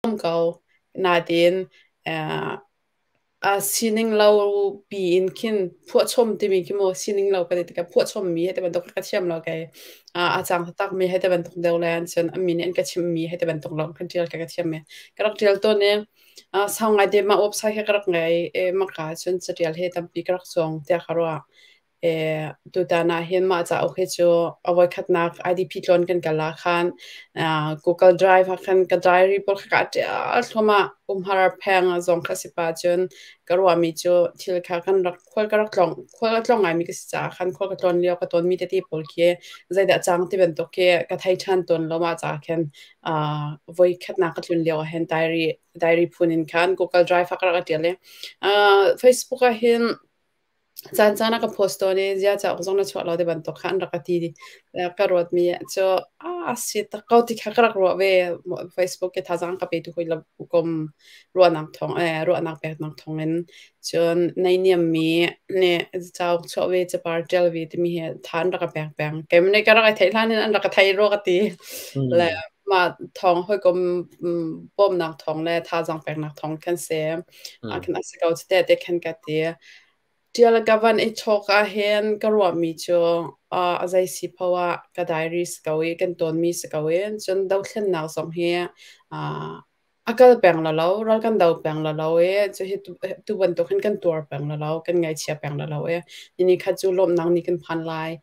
Um ko. Nain a sining lo piin khin phuahchom timi khi maw sining lo ka ti tikah phuahchommi hei ti bantuk ka thiam lo kei. A cang taktakmi hei ti bantuk deuh le cun a min in an ka chimhmi hei ti bantuk lawng khan ṭial ka thiam i ka rak ṭial tawn i sau ngai te mah website hi ka rak ngei i maka cun caṭial hi tampi ka rak cawng tiah ka ruah. Tutan ah hin mah cauk hi cu a voikhatnak IDP tlawn kan kal ah khan Google Drive ah khan ka diary pawl kha kaa ṭial thluahmah. Umhar pheng zong kha si pah cun ka ruahmi cu thil kha kan rak khual ka rak tlawng khual a tlawng ngaimi ka si caah khan khual ka tlawn lio ka tawnmi tete pawl khi zeidah cang ti bantuk khi ka thei ṭhan tawn lo. Mah caah khan voikhatnak ka tlun lio ah hin diary phun in khan Google Drive ah ka rak i ṭial i Facebook ah hin caan caan ah ka post tawn i zia cauk zong na chuah lo ti bantuk kha an rak ka ti. Ka ruatmi cu a si tak ko ti kha ka rak ruah ve. Facebook i thazaang ka petu hawi le kum ruahnak thawng ruahnak peknak thawng in cun naihniammi nih cauk chuah ve, capar ṭial ve timi hi tha an rak ka pek peng. Keimah nih ka rak i theih hlan in an rak ka thei rua ka ti. Le mah thawng hawikom bawmnak thawng le thazaang peknak thawng khan si. Khan a si ko te te khan ka ti. Ṭial ka van i chawk ahhin ka ruahmi cu a zei si paoh ah ka diary si ko i kan tawnmi si ko i cun dothlennak zong hi a kal peng la lo, ral kan do peng la lo i cu hi tu bantuk hin kan tuar peng la lo, kan ngaihchia peng la lo i ni khat cu lawmhnak ni kan phan lai,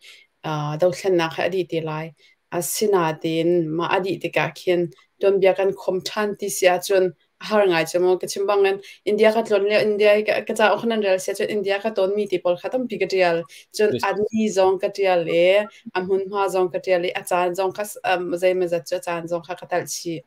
dothlennak hi a dih te lai. Asinain mah a dih tikah khin tuanbia kan khom ṭhan ti si ahcun a har ngai cu mu. Ka chim bangin India ka tlawn lio India i ka cauk nan rel sia cun India ka tawnmi ti pawl kha tampi ka ṭial. Cun a ni zong ka ṭial i a hmunhma zong ka ṭial i a caan zong kha zeimawzat cu a caan zong kha ka telh chih.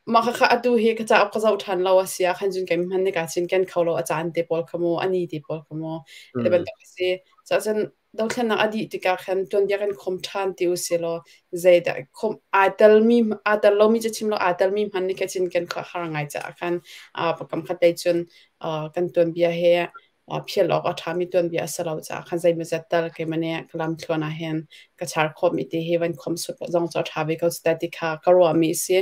Mah khakha atu hi ka cauk ka zoh ṭhan lo a si ah khan cun keimah hmanh nih kaa cinken kho lo a caan te pawl kha mu, a ni te pawl kha mu. Ti bantuk a si. Cuahcun dothlennak a dih tikah khan tuanbia kan khom ṭhan ti usilaw zeidah khom aa telmi aa tel lomi cu chim lo aa telmi hmanh nih kha cinken kha har ngai caah khan pakam khat lei cun kan tuanbia he phial awk a ṭhami tuanbia a si lo caah khan zeimawzat tal keimah nih ka lamthluan ah hin ka char khawhmi te hi van khom sut zong cu a ṭha ve ko ti kha ka ruahmi a si.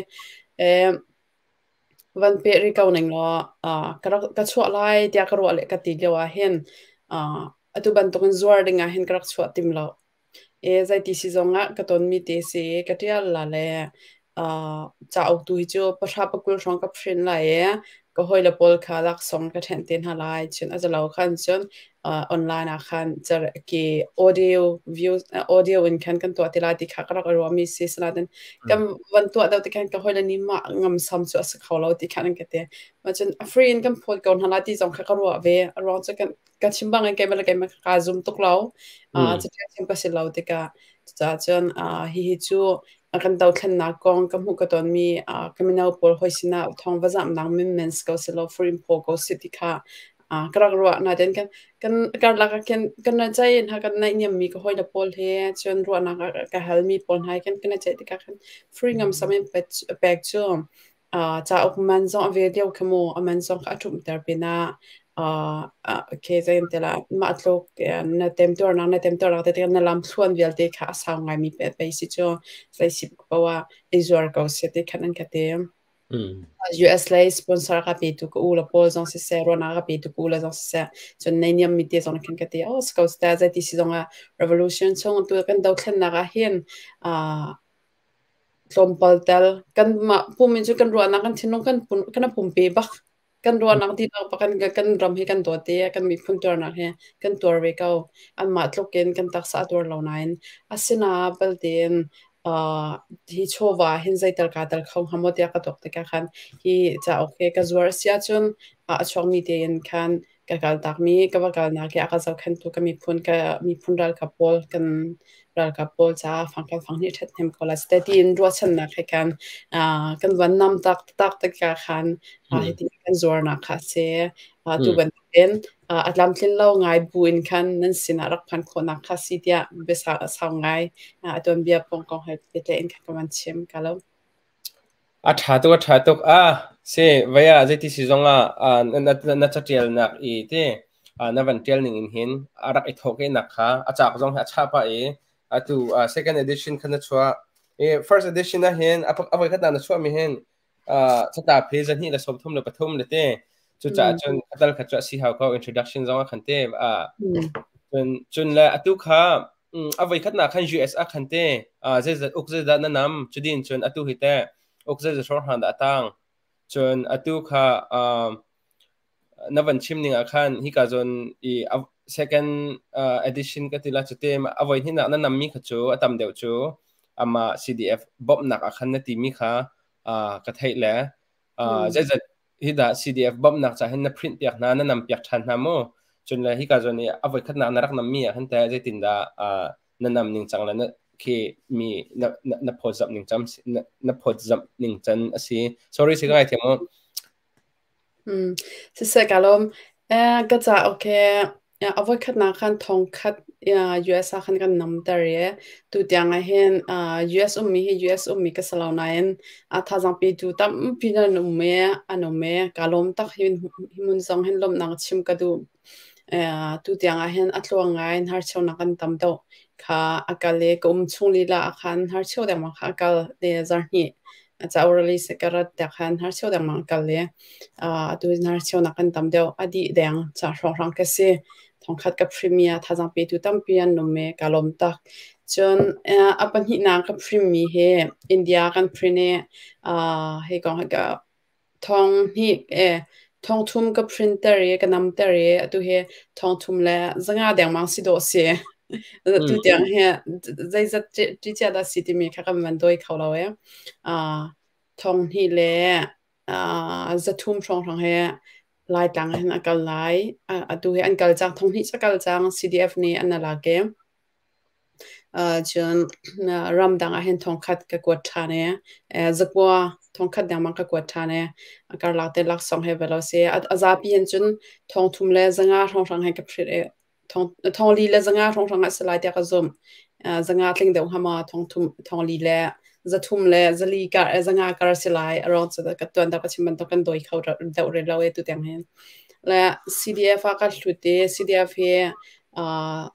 Van peh rih ko ning law ka rak ka chuah lai tiah ka ruah le ka ti lio ah hin atu bantukin zuar ding ah hin ka rak chuah tim lo. Zeiti si zongah ka tonmi te si ka ṭial la le cauk tu hi cu pahra pakul hrawng ka print lai i ka hawile pawl kha laksawng ka ṭhenh te hna lai. Cun a zalo khan cun online ah khan ki audio view audio in khan kan tuah ti lai ti kha ka rak i ruahmi si. Sinain kan van tuah deuh ti khan ka hawile nih mah ngamsam cu a si kho lo ti khan an ka ti. Mah cun a free in kan phawt ko hna lai ti zong kha ka ruah ve. A ruang cu kan ka chim bang in keimah le keimah kaa zum tuk lo. Catial chim ka si lo tikah cucaah cun hihi cu kan dothlennak kong ka hmuh ka tonmi ka mino pawl hawi sinah thawng va zamnak menmen si ko selaw foreign phaw ko si ti kha ka rak ruah. Nain kan kan karlak ah khin kan ra ceih hna kan naihniammi ka hawile pawl he cun ruahnak ka halmi pawl hna he khin kan i ceih tikah khan free ngamsam in pek cu cauk man zong a ve deuh kha mu, a man zong kha a ṭumhter pinah okay zeitin lah mah tluk na temtuarnak na temtuarnak te tikah na lamthluan vialte kha a sau ngaimi pei si cu zei si paoh ah i zuar ko seh ti khan an ka ti. US lei sponsor ka petu ka u le pawl zong siseh, ruahnak ka petu ka u le zong siseh, cun neihniam mi te zong khan ka ti. Oh, si ko seh, zeiti si zong ah revolution chung tu kan dothlennak ah hin tlawmpal tel kanmah pum in cun kan ruahnak kan thinlung kan kan a pumpe bak. Kan ruahnak dihlak bak kan ram hi kan dawt i kan miphun tuarnak hi kan tuar ve ko. Anmah tluk in kan taksa a tuar lo nain asina baltein hi chawva hin zeital kaa tel kho hnga maw tiah ka tuak tikah khan hi cauk hi ka zuar a si ahcun a chuakmi tein khan ka kaltakmi ka va kalnak i a ka zohkhenhtu ka miphun ralkap pawl kan ralkap pawl caah fang kan fang nih ṭhathnem ko lai site tiin ruahchannak he khan kan van nam tak tak tikah khan hiti kan zuarnak kha a si. Tu bantukin a tlamtlin lo ngai bu in khan nan sinah rak phan khawhnak kha si tiah bia sau ngai a tuanbia pong kong he pehtlaih in khan ka van chim ka lo. A ṭha tuk, a ṭha tuk. Ah, si, vei ah zeiti si zong ah na caṭialnak i ti na van ṭial ning in hin a rak i thawhkehnak kha a cauk zong hi a chah pah i atu second edition kha na chuah. I first edition ah hin a voikhatnak na chuahmi hin Catlap hi 233 le te. Cucaah cun khatal kha cu a si hau ko introduction zong ah khan te. Cun cun le atu kha a voi khatnak khan US ah khan te zeizat uk zeizat na nam cudin cun atu hi te uk zeizat hrawng hrang dah a tang. Cun atu kha na van chim ning ah khan hika zawn i second edition ka ti la cu te a voi hnihnak na nammi kha cu a tam deuh cu amah CDF bawmhnak ah khan na timi kha ka theih le zeizat hi dah CDF bawmhnak ca hin na print piak hna na nam piak ṭhan hna mu cun le hika zawn i a voi khatnak na rak nammi ah khan teh zeitin dah na nam ning cang le na khi mi na na phawtzamh ning cam na phawtzamh ning can a si. Sorry, si ka ngaithiam mu. Siseh ka lawm. Ka cauk hi a voikhatnak khan thongkhat US ah khan kan namter i tutiang ah hin US ummi hi US ummi ka si lo nain a thazaang petu tampi nan um i an um i kaa lawm tak. Hi hmun zong hin lawmhnak chim ka duh. Tutiang ah hin a tluang ngai in hnarcheunak kan tam deuh kha a kal i ka um chung lila ah khan hnarcheu dengmang kha a kal i zarhhnih cauk release ka rat tiah khan hnarcheu dengmang a kal i atu hnarcheunak kan tam deuh a dih deng ca hrawnghrang ka si. Thongkhat ka premier thazaang petu tampi an um i ka lawm tak. Cun a pahnihnak ka prim mi hi India kan print i hi kong hi ka thong hnih thong thum ka printer i ka namter i atu hi thong thum le zanga dengmang si dawh si. Tu tiang hi zeizat ṭi cia dah si timi kha kan van dawi kho lo e. Thong hnih le 300 hrawnghrang he Laitlang hin a kal lai. Atu hi an kal cang, thong hnih cu a kal cang, CDF nih an lak i. Cun ramdang ah hin thongkhat ka kuat ṭhan i zakua thongkhat dengmang ka kuat ṭhan i a karlak te laksawng he ve lo si. A zapi hin cun thong thum le zanga hrawnghrang he ka phrit i thong li le zanga hrawnghrang ah si lai tiah ka zumh. Zanga tling deuh hnga maw thong thum thong li le zathum le zali kar zanga kar si lai. A ruang cu ka tuan dah ka chim bantuk kan dawi kho deuh rih lo e tu tiang hin. Le CDF ah ka hlut i CDF hi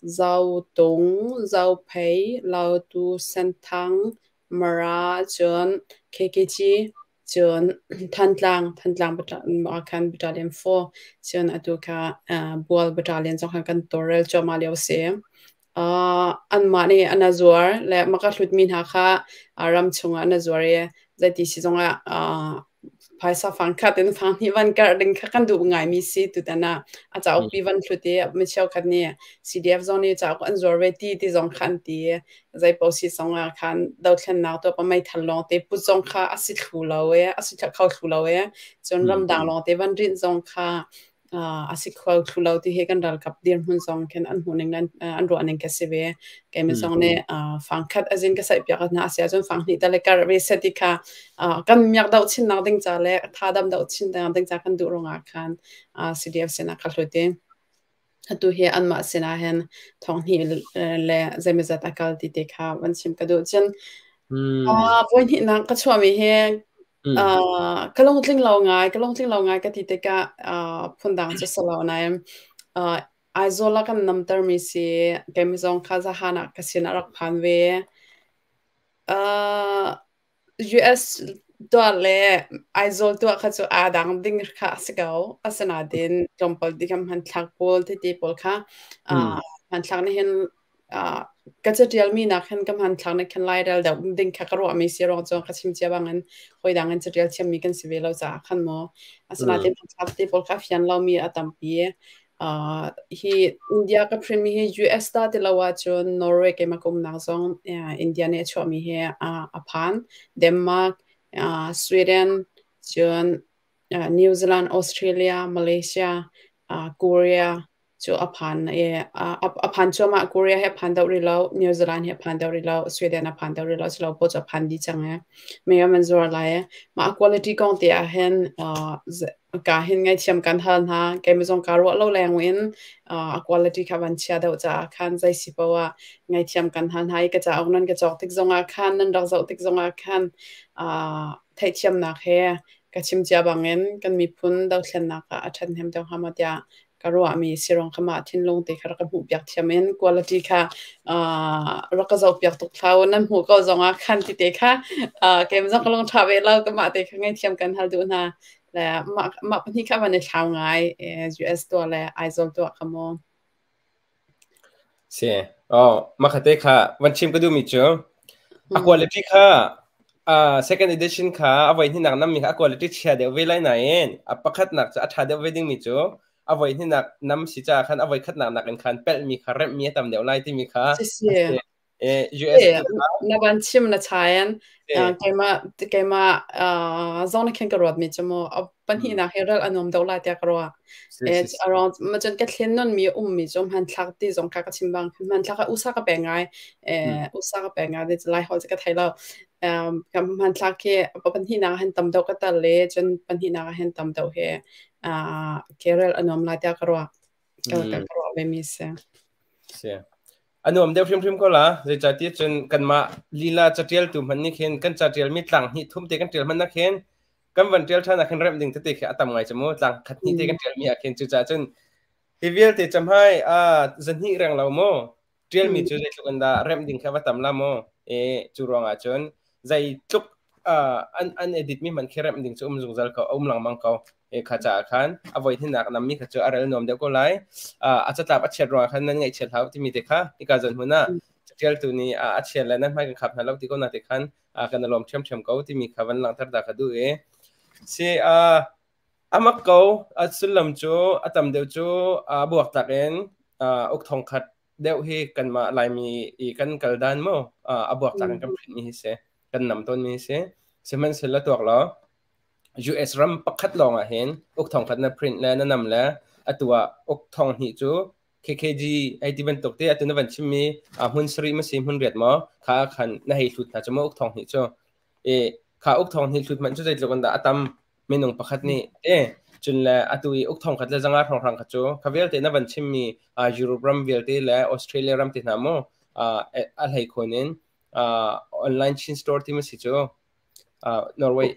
Zotung, Zophei, Lautu, Senthang, Mara, cun KKG, cun Thantlang, Thantlang khan Battalion 4, cun atu kha Bual Battalion zong khan kan tawlrel cuahmah lio a si. Anmah nih an a zuar le maka hlutmi hna kha ram chungah an a zuar i zeiti si zongah phaisa fangkhat in fanghnih van karh ding kha kan duh ngaimi si. Tutan ah a cauk pi van hlut i mi cheukhat nih CDF zong nih cauk an zuar ve ti ti zong kha an ti. Zei paoh si zong ah khan dothlennak tuah pa meithal lawng te put zong kha a si thlu lo e, a si kho thlu lo e. Cun ramdang lawng te van rinh zong kha a si kho thlu lo ti hi kan ralkap dirhmun zong khin an hmuh ning an ruah ning ka si ve. Keimah zong nih fangkhat azin ka saih piak hna a si ahcun fanghnih tal le kar ve set ti kha kan miak doh chinnak ding ca le tha dam doh chin ding ca kan duh ruangah khan CDF sinah ka hlut i atu hi anmah sinah hin thong hnih le zeimawzat a kal ti te kha van chim ka duh. Cun voi hnihnak ka chuahmi hi ka lungtling lo ngai, ka lungtling lo ngai ka ti tikah phundang cu si lo nain Aizawl ah kan namtermi si. Keimah zong kha zahan ah ka sin a rak phan ve. US tuah le Aizawl tuah kha cu aa dang ding kha a si ko. Asinain tlawmpal ti kan hmanthlak pawl tete pawl kha hmanthlak nih hin ka caṭialmi nak hin ka hmanthlak nih khin Lairel deuh ding kha ka ruahmi si ruang cu ka chim cia bangin hawidang in caṭial thiammi kan si ve lo caah khan maw. Asinain hmanthlak tete pawl kha a fian lomi a tampi. Hi India ka printmi hi US dah ti lo ahcun Norway keimah ka umnak zong India nih a chuahmi hi a phan. Denmark, Sweden, cun New Zealand, Australia, Malaysia, Korea cu a phan i a phan cuahmah. Korea hi a phan deuh rih lo, New Zealand hi a phan deuh rih lo, Sweden a phan deuh rih lo, silo pawl cu a phan dih cang i mei an zuar lai i mah quality kong te ah hin ka hin ngaithiam kan hal hna. Keimah zong kaa ruah lo leng in a quality kha van chia deuh caah khan zei si paoh ah ngaithiam kan hal hna i ka cauk nan ka cawk tik zongah khan nan rak zoh tik zongah khan theihthiamnak he ka chim cia bangin kan miphun dothlennak ah a ṭhathnem deuh hnga maw tiah. Ka ruahmi si ruang kha mah thinlung te kha rak ka hmuh piak thiam in quality kha rak ka zoh piak tuk thlau nan hmuh ko zong ah khan ti te kha keim zong ka lung ṭha ve lo ka mah te kha ngaihthiam kan hal duh hna le mah mah pahnih kha van i thlau ngai US tuah le Aizawl tuah kha mu. Si. Oh, mah kha te kha van chim ka duhmi cu a quality kha second edition kha a voi hnih nak nam mi kha a quality chia deuh ve lai nain a pakhat nak cu a ṭha deuh ve ding mi cu a voi hnih nak nam si caah khan a voi khat nak nakin khan pelh mi kha remh mi a tam deuh lai timi kha Si si. US Na van chim na chain keimah keimah zong na khin ka ruat mi chu mu pahnih nak hi ral anom deuh lai tiah ka ruah. Around ma cun ka thlen non mi um mi cu hmanthlak ti zong kha ka chim bang hmanthlak kha usa ka pe ngai usa ka pe ngai lai hol ka thei lo. Ka hmanthlak khi pahnih nak han tam deuh ka tal le cun pahnih nak han tam deuh he ke rel anom lai tiah ka ruah. Ka ka ruah ve mi si. Si. A nuam deuh hrimhrim ko la. Zeicahtiah cun kanmah lila catialtu hmanh nih khin kan catialmi tlang hnih thum te kan tial hmanh ah khin kan van tial ṭhan ah khin remh ding tete khi a tam ngai cu mu. Tlang khat hnih te kan tialmi ah khin cucaah cun hi vialte camhai zahnih reng lo mu tialmi cu zeitluk in dah remh ding kha va tam la mu. E cu ruangah cun zeitluk an edit mi hmanh khi remh ding cu um zungzal ko, a um lengmang ko. E kha caah khan a voi hnihnak nam mi kha cu a rel nuam deuh ko lai. A catlap a chiat ruangah khan nan ngaihchiat hau timi te kha hika zawn hmun ah catialtu nih a chiat le nan hmai kan khap hna lo ti ko na te khan kan i lawm ṭhiamṭhiam ko timi kha van langhter ta ka duh i si amak ko. A sullam cu a tam deuh cu a buaktlak in uk thong khat deuh hi kanmah Laimi i kan kal dan mu a buaktlak in kan print mi hi si, kan nam tawn mi hi si. Sihmanhsehlaw tuak law US ram pakhat lawng ah hin uk thong khat na print le na nam le atu ah uk thong hnih cu KKG ai ti bantuk te atu na van chimmi hmun sarih ma si hmun riat maw kha khan na hei hlut hna cu maw uk thong hnih cu e kha uk thong hnih hlut man cu zeitluk in dah a tam minung pakhat nih e cun le atu i uk thong khat le zanga hrawng hrang kha cu kha vialte na van chimmi Europe ram vialte le Australia ram te hna mu a hlei khun in online Chin store ti ma si cu Norway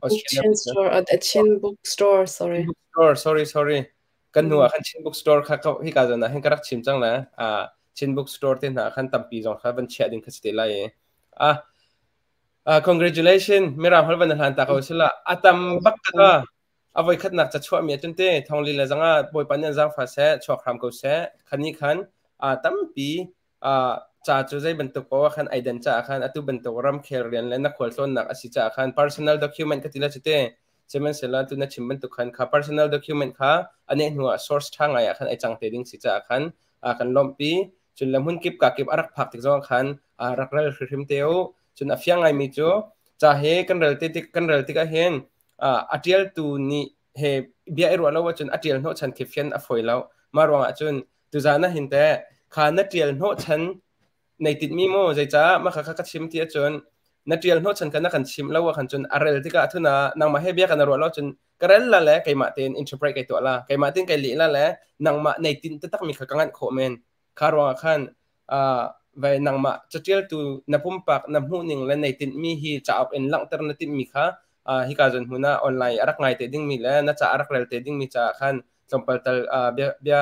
Australia Chin store a Chin bookstore, sorry. Bookstore, sorry, sorry. Kan hnu ah khan Chin bookstore kha hika zawn ah hin ka rak chim cang le Chin bookstore te hna khan tampi zong kha van chiah ding kha si te lai i congratulation mirang hol van hlan ta ko sila a tam bak ka a voi khatnak ca chuah mi atun te thongli le zanga Bawipa nih zang fa seh chuak hram ko seh khani khan tampi ca cu zei bantuk paoh khan ai dan caah khan atu bantuk ramkhel rian le na khualtlawnnak a si caah khan personal document ka ti la cu te. Sihmanhsehlaw tu na chim bantuk khan kha personal document kha a neh hnu ah source ṭha ngai ah khan ai cang te ding si caah khan kan lawmhpi. Cun le hmun kip ka kip a rak phak tik zong khan rak rel hrimhrim te u. Cun a fiang ngaimi cu ca he kan rel te tik kan rel tikah hin a ṭialtu nih he bia i ruah lo ahcun a ṭial hnawhchan khi fian a fawi lo. Mah ruangah cun tuzaan ah hin teh kha na ṭial hnawhchan nei tinhmi maw zeicah mah kha ka chim ti ahcun na ṭial hnawhchan kha na kan chimh lo ahkhan cun a rel tikah thuna nangmah he bia kan ruah lo cun ka rel la le keimah tein interpret kai tuah la, keimah tein kai leh la le nangmah nei tinh taktak mi kha ka nganh khawh men. Kha ruangah khan vai nangmah caṭialtu na pumpak na hmuhning le nei tinhmi hi cauk in langhter na timhmi kha hika zawn hmun ah online a rak ngai te dingmi le na ca a rak rel te dingmi caah khan tlawmpal tal bia bia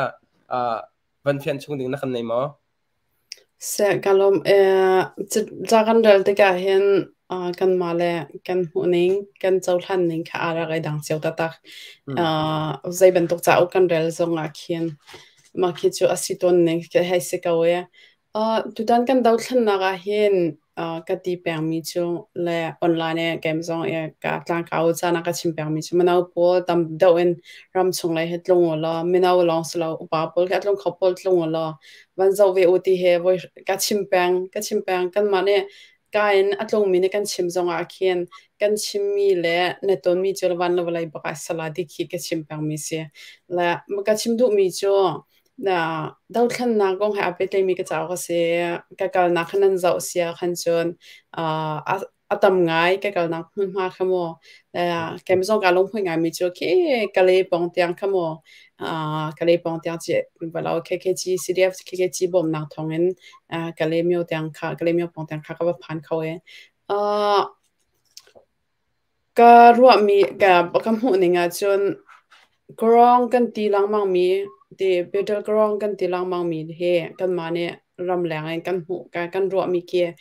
van fian chung ding na kan nei maw? Seh ka lawm. Ca kan rel tikah hin kanmah le kan hmuhning, kan cohlan ning kha aa rak i dang cio taktak. Zei bantuk cauk kan rel zongah khin mah khi cu a si tawn ning khi hei si ko i tutan kan dothlennak ah hin ka ti pengmi cu le online i game zong i ka tlangkau caan ah ka chim pengmi cu mino pawl tam deuh in ram chung lei hi tlung u law mino lawng si lo upa pawl khi a tlung kho pawl tlung u law van zoh ve u ti he voi ka chim peng ka chim peng. Kanmah nih ka in a tlungmi nih kan chim zong ah khin kan chimmi le na tonmi cu van le vawlei bak ah sala ti khi ka chim pengmi si le ka chim duhmi cu dothlennak kong he aa pehtlaimi ka cauk a si. Ka kalnak kha nan zoh sia khan cun a tam ngai ka kalnak hmunhma kha mu. Kem zong kaa lunghmuih ngaimi cu khi Kalay pawng tiang kha mu. Kalay pawng tiang ci valo KKG CDF KKG bawmhnak thawngin Kalay myo tiang kha Kalay myo pawng tiang kha ka va phan kho i. Ka ruahmi ka hmuhning ahcun kawrong kan ti lengmangmi Ti battleground kan ti lengmang mi hi kanmah nih ramleng in kan hmuh kan ruahmi khi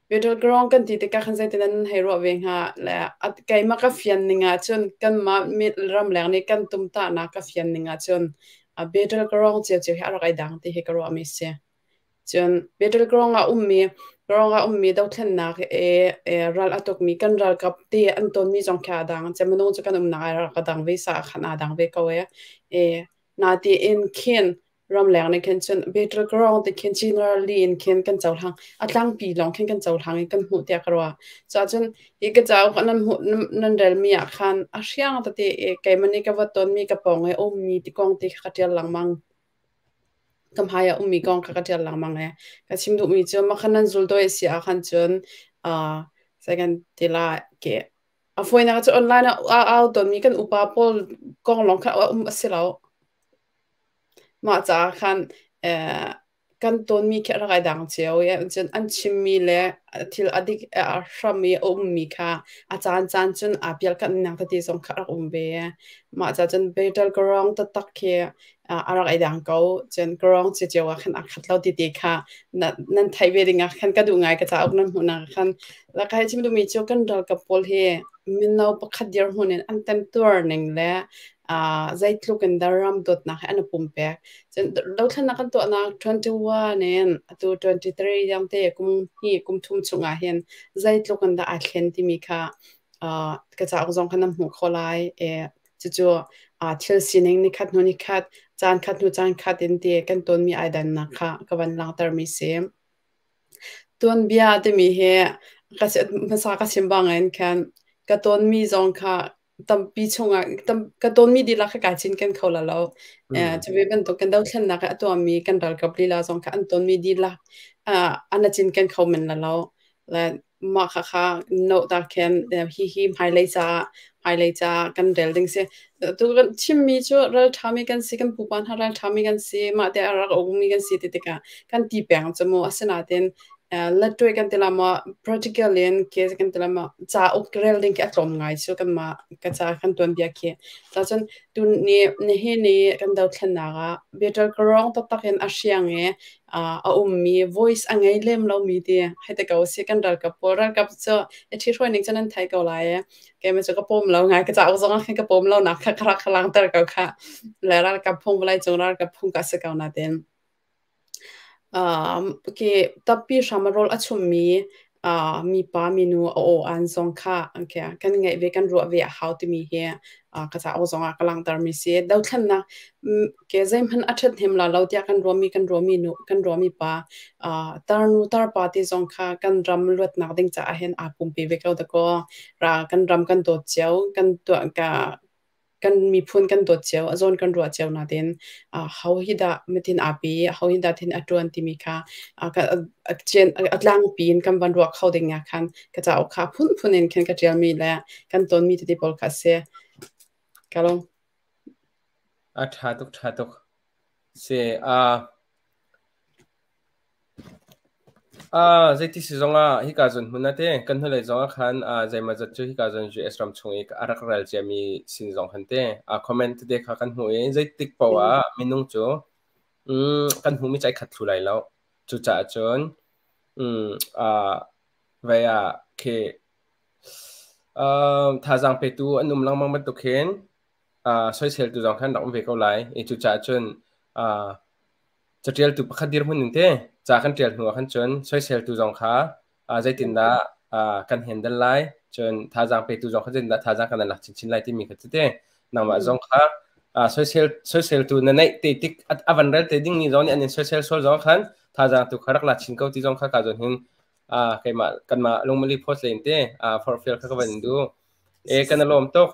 battleground kan ti tikah khan zeitin nan hei ruah ve hnga le keimah ka fian ning ahcun kanmah ramleng nih kan tumtahnak ka fian ning ahcun battleground ciocio hi a rak i dang ti hi ka ruahmi a si. Cun battleground ah ummi ground ah ummi dothlennak i ral a tukmi kan ralkap te an tonmi zong khi aa dang. Cun minung cu kan umnak ah rak a dang ve caah khan aa dang ve ko ee. Natiin khin ramleng nih khin cun battleground ti khin generally in khin kan cohlang. A tlangpi lawng khin kan cohlang i kan hmuh tiah ka ruah. Cuahcun hi ka cauk nan hmuh nan relmi ah khan a hriang tete i keimah nih ka va tonmi ka pawng i a ummi ti kong ti kha ka ṭial lengmang. Ka hmai ah ummi kong kha ka ṭial lengmang i ka chim duhmi cu mah nan zuldawi a si ah khan cun zei kan ti lai ke a fawinak cu online ah aa au tawnmi kan upa pawl kong lawng kha a um a si lo. Mah caah khan kan tawnmi khi a rak i dang cio i cun an chimmi le thil a dik a hram i a ummi kha a caancaan cun aa pialkanh tete zong kha a rak um ve. Mah caah cun battleground taktak khi a rak i dang ko. Cun ground ciocio ah khan aa khat lo ti te kha nan theih ve ding ah khan ka duh ngai ka cauk nan hmuhnak ah khan. La ka hei chim duhmi cu kan ralkap pawl hi mino pakhat dirhmun in an temtuar ning le zeitluk in dah ram dawtnak he an i pumpek. Cun dothlennak kan tuahnak 21 in atu 23 tiang te kum hnih kum thum chung ah hin zeitluk in dah aa thlen timi kha ka cauk zong kha nan hmuh khawh lai. Cucu thil sining nikhat hnu nikhat, caan khat hnu caan khat in ti kan tawnmi ai dannak kha ka van langhtermi si. Tuanbia timi hi ka hmasa ka chim bangin khan ka tawnmi zong kha tampi chungah ka tawnmi dihlak kha kai cinken kho la lo. Cu ve bantuk kan dothlennak i a tuahmi kan ralkap lila zong kha an tawnmi dihlak an i cinken kho men la lo. Le mah khakha note ah khin hihi hmailei caah hmailei caah kan rel ding si. Tu kan chimmi cu ralṭhami kan si, kan pupa hna ralṭhami kan si, mah te a rak ummi kan si ti tikah kan ti peng cu mu. Asinain lattuai kan ti la maw, practical in ke kan ti la maw, cauk rel ding khi a tlawm ngai cu kanmah ka ca kan tuanbia khi. Cacun tu ni nihin ni kan dothlennak ah battle karong taktak in a hriang i a ummi voice a ngei lem lomi ti hei ti ko si kan ralkap pawl ralkap cu i ṭhihruai ning cu nan thei ko lai i keimah cu ka pawm lo ngai ka cauk zong ah khin ka pawm lo nak kha ka rak langhter ko kha le ralkap phung vawlei cung ralkap phung ka si ko natin ke tappi hram rawl a chummi mipa minu a aw an zong kha kan ngaih ve kan ruah ve a hau timi hi ka cauk zong ah ka langhtermi si. Dothlennak ke zeihmanh a ṭhathnem la lo tiah kan ruahmi kan ruahmi nu kan ruahmi pa tarnu tarpa ti zong kha kan ram luatnak ding caah hin aa pumpe ve ko dakaw. Ra kan ram kan dawt cio kan tuah ka kan miphun kan dawt cio, a zawn kan ruah cio nain ho hi dah mitin aa pe i ho hi dah thin a ṭuan timi kha a tlangpi in kan van ruah kho ding ah khan ka cauk kha phunphun in khin ka ṭialmi le kan tonmi tete pawl kha a si. Ka lawm. A ṭha tuk, ṭha tuk. Si, Zeiti si zongah hika zawn hmun ah te kan hnulei zongah khan zeimawzat cu hika zawn US ram chung i a rak rel ciami sin zong khan te comment tete kha kan hmuh i zeitik paoh ah minung cu kan hmuhmi cu ai khat thlu lai lo. Cucaah cun vei ah khi thazaang petu an um lengmang bantuk khin soiseltu zong khan rak um ve ko lai. I cucaah cun Caṭialtu pakhat dirhmun in te ca kan ṭial hnu ah khan cun soiseltu zong kha zeitindah kan handle lai, cun thazaang petu zong kha zeitindah thazaang kan lak chinchin lai timi kha tete nangmah zong kha soisel soiseltu na neih te tik a van rel te dingmi zong nih an in soisel sual zong khan thazaang tu kha rak la chin ko ti zong kha ka zawn hin keimah kanmah lungmali post len te forhfial kha ka van in duh. E kan lawm tuk.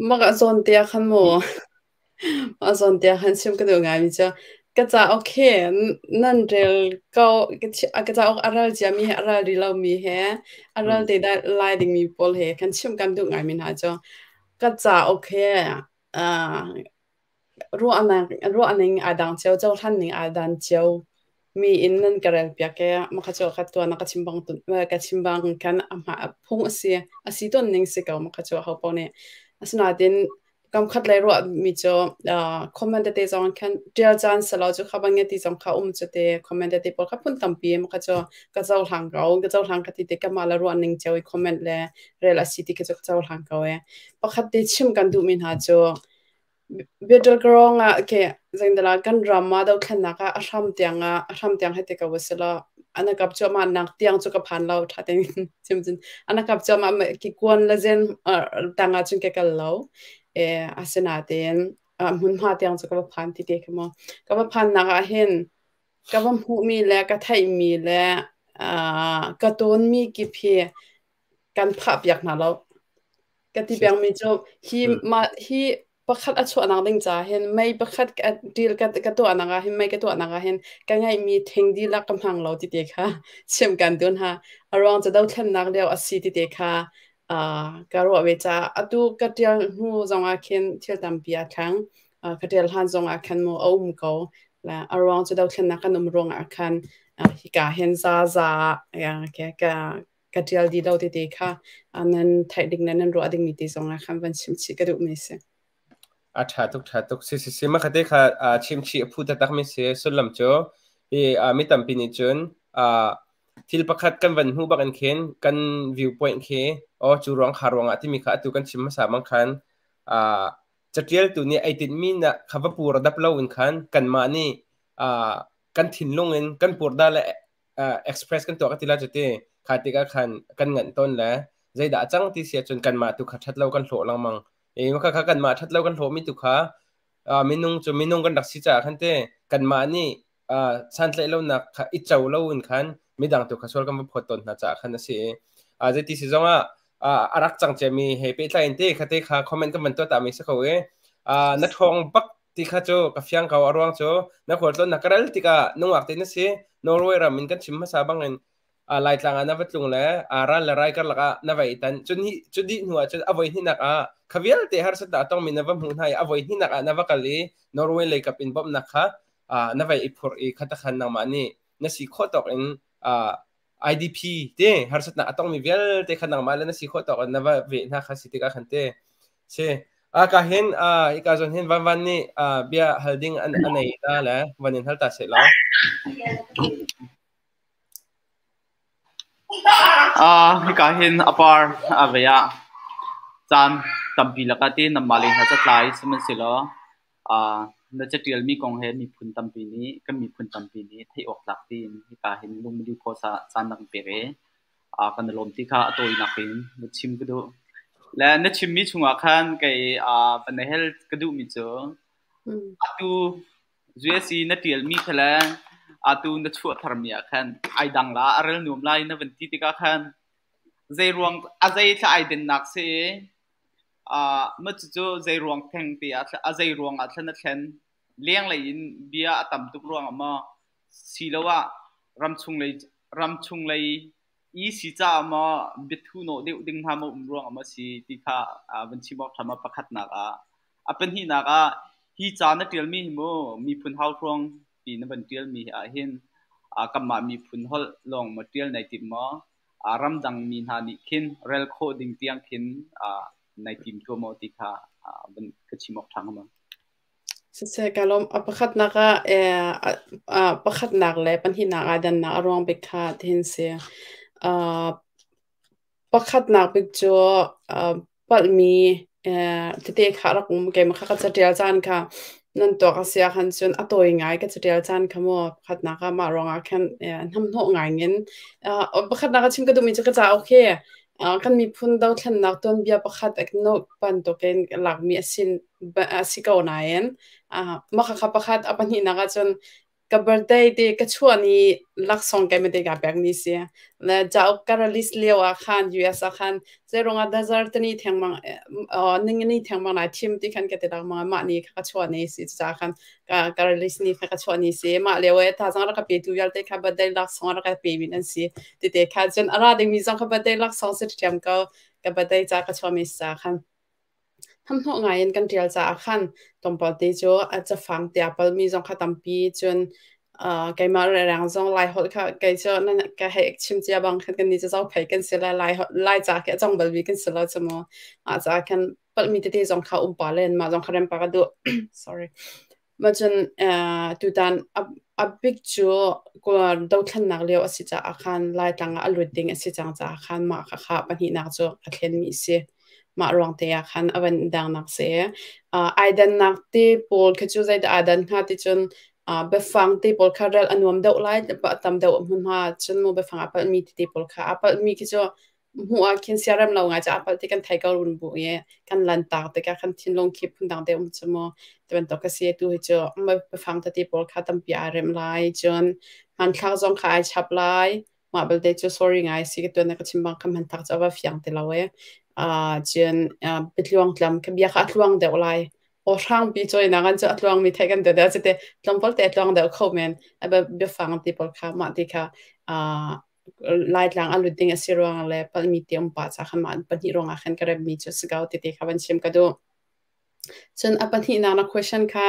Maka zawn te ah khan mu. Mah zawn tiah han chim ka duh ngaimi cu ka cauk hi nan rel ko ka cauk a ral ciami he a ral rih lomi he a ral te lai dingmi pawl he kan chimh kan duh ngaimi hna cu ka cauk hi ruahnak ruahning aa dang cio, cohlan ning aa dan cio mi in nan ka rel piak i mah cu ka tuan ka chim bang ka chim bang khan a phung a si a si tawn ning si ko mah cu ho paoh nih asinain. Kam khat lei ruah mi cu comment tete zong khan tial caan selo cu kha bang ti zong kha um cu te comment tete pawl kha phun tampi ma kha cu ka cohlang ko, ka cohlang ka ti te ka mah le ruah ning cio i comment le rel a si ti kha cu ka cohlang ko e. Pakhat te chim kan duh mi hna cu Battleground ah ke zeindala kan ram ah dothlennak ah a hram tiang ah a hram tiang hei ti ko usila ana kap cuahmah nak tiang cu ka phan lo tha tein chim cun ana kap cuahmah ki kuan le zen tang ah cun ka kal lo e asinain hmunhma tiang cu ka va phan ti te kha mo ka va phan nak ah hin ka va hmuhmi le ka theihmi le ka tawnmi kip hi kan phah piak hna lo. Ka ti pengmi cu hi ma hi pakhat a chuahnak ding caah hin mei pakhat ka deal ka ka tuahnak ah hin mei ka tuahnak ah hin ka ngeihmi thing dihlak ka hmang lo ti te kha chim kan dun ha. A ruang cu dothlennak lio a si ti te kha ka ruah ve caah atu ka ṭial hnu zongah khin thil tampi aa thleng. Ka ṭial hlan zongah khan mu a um ko. A ruang cu dothlennak kan um ruangah khan hika hin za za ka ka ṭial dih lo tete kha nan theih ding le nan ruah dingmi te zongah khan van chim chih ka duhmi si. A ṭha tuk, ṭha tuk. Si, si, si. Makhate kha chim chih a phu taktak mi si. Sullam cu hi mi tampi nih cun thil pakhat kan van hmuh bak in khin kan viewpoint khi o cu ruang kha ruangah timi kha atu kan chim hmasa bang khan catialtu nih ai tinhmi na kha va pur dap lo in khan kanmah nih kan thinlung in kan purda le express kan tuah ka ti la cu ti kha tikah khan kan nganh tawn le zeidah a cang ti si ahcun kanmah tu kha ṭhat lo kan hlawh lengmang i kha kha kanmah ṭhat lo kan hlawh mi tu kha minung cu minung kan rak si caah khan te kanmah nih santlaih lonak kha i co lo in khan midang tu kha sual kan va phawt tawn hna caah khan a si i zeiti si zongah a rak cang ciami he pehtlai in te kha te kha comment kan van tuah ta mi si ko i na ṭhawng bak ti kha cu ka fiang ko. A ruang cu na khualtlawn na ka ral tikah nungak te na si. Norway ram in kan chim hmasa bangin Laitlang ah na va tlung le ral le rai karlak ah na va i tan. Cun hi cu dih hnu ah cun a voi hnihnak ah kha vialte harsatnak a tongmi na va hmuh hna i a voi hnihnak ah na va kal i Norway lei kap in bawmhnak kha na vai i phurh i khatakhan nangmah nih na si khawh tawk in IDP te harsatnak a tongmi vialte kha nangmah le na si khawh tawk in na va veh hna kha si tikah khan te si ka hin hika zawn hin Van Van nih bia hal ding an a nei ta le van in hal ta seh law. Hika hin a par a vei ah caan tampi lakah ti nanmah le hna catlai sihmanhsehlaw na caṭialmi kong he miphun tampi nih kan miphun tampi nih theih awk tlak tiin hika hin lungmili post ah caan na kan pek i kan i lawm ti kha a tawinak in na chim ka duh. Le na chimmi chungah khan kei van hel ka duhmi cu atu USC na ṭialmi kha le atu na chuah tharmi ah khan ai dang la, a rel nuam lai na van ti tikah khan zei ruang a zei thla ai dennak si i mah cucu zei ruang theng te ah a zei ruang ah thlen a thlen lenglei in bia a tam tuk ruangah maw siloah ramchung lei i si caah maw biathu nawh deuh ding hna maw um ruangah maw si ti kha van chim awk ṭha pakhatnak ah. A pahnihnak ah hi ca na ṭialmi hi mu miphun hauhruang ti na van ṭialmi ah hin kanmah miphun holh lawng maw ṭial nai tim maw ramdang mi hna nih khin rel khawh ding tiang khin nai tim tuah maw ti kha van ka chim awk ṭha hnga maw? Siseh, ka lawm. A pakhatnak ah pakhatnak le pahnihnak ah dannak a ruang bik kha tihin si. Pakhatnak bik cu palhmi tete kha a rak um. Keimah kha ka caṭial caan kha nan tuak a si ahkhan cun a tawi ngai ka caṭial caan kha mu. Pakhatnak ah mah ruangah khan hnamhnawh ngai in pakhatnak ah chim ka duhmi cu ka cauk hi kan miphun dothlennak tuanbia pakhat bantukin lakmi a si ko nain mah khakha pakhat a pahnihnak ahcun ka birthday te ka chuah ni laksawng keimah te kaa pekmi si. Le cauk ka release lio ah khan US ah khan zeiruangah dazar tani thengmang ningani thengmang nai thim ti khan ka ti lengmang mah ni kha ka chuah ni si cucaah khan ka release ni kha ka chuah ni si. Mah lio e thazaang rak ka petu vialte kha birthday laksawng rak ka pe mi nan si tete kha cun a ra dingmi zong kha birthday laksawng si ṭhiam ko ka birthday ca ka chuah mi si ca khan. Hnamhnawh ngai in kan ṭial caah khan tlawmpal te cu a cafang tia palmi zong kha tampi cun keimah rereng zong Laiholh kha kei cu nan ka hei chim cia bang khan kannih cu Zophei kan si le Laica khi a cong balmi kan si lo cu mu. Mah caah khan Palhmi tete zong kha um pa len mah zong kha rem pa ka duh. Sorry. Ma cun tutan a bik cu dothlennak lio a si caah khan Laitlang ah a lut ding a si cang caah khan mah kha pahnihnak cu ka thlenmi a si. Mah ruang te ah khan a van dangnak si. Ai dannak te pawl khi cu zeidah aa dan hnga ti cun biafang te pawl kha rel a nuam deuh lai, tam deuh hmunhma cun mu biafang a palhmi tete pawl kha a palhmi khi cu hmuh ah khin siarem lo ngai cu a palh ti kan thei ko run bu i kan lantak tikah kan thinlung khi phundang te um cu mu ti bantuk ka si. Tu hi cu biafang tete pawl kha tampi aa rem lai, cun hmanthlak zong kha ai chap lai. Mah belte cu sorry ngai si ka tuan na ka chim bang kha hmanthlak cu a va fiang ti lo e. Cun biatluang tlam ka bia kha a tluang deuh lai. Aw hrangpi cawinak an cu a tluangmi theih kan deuh cite tlawmpal te a tluang deuh kho men. Biafang ti pawl kha mah ti kha Laitlang a lut ding a si ruang le palhmi te um pah ca khan mah pahnih ruangah khan ka remmi cu si ko ti te kha van chim ka duh. Cun a pahnihnak na question kha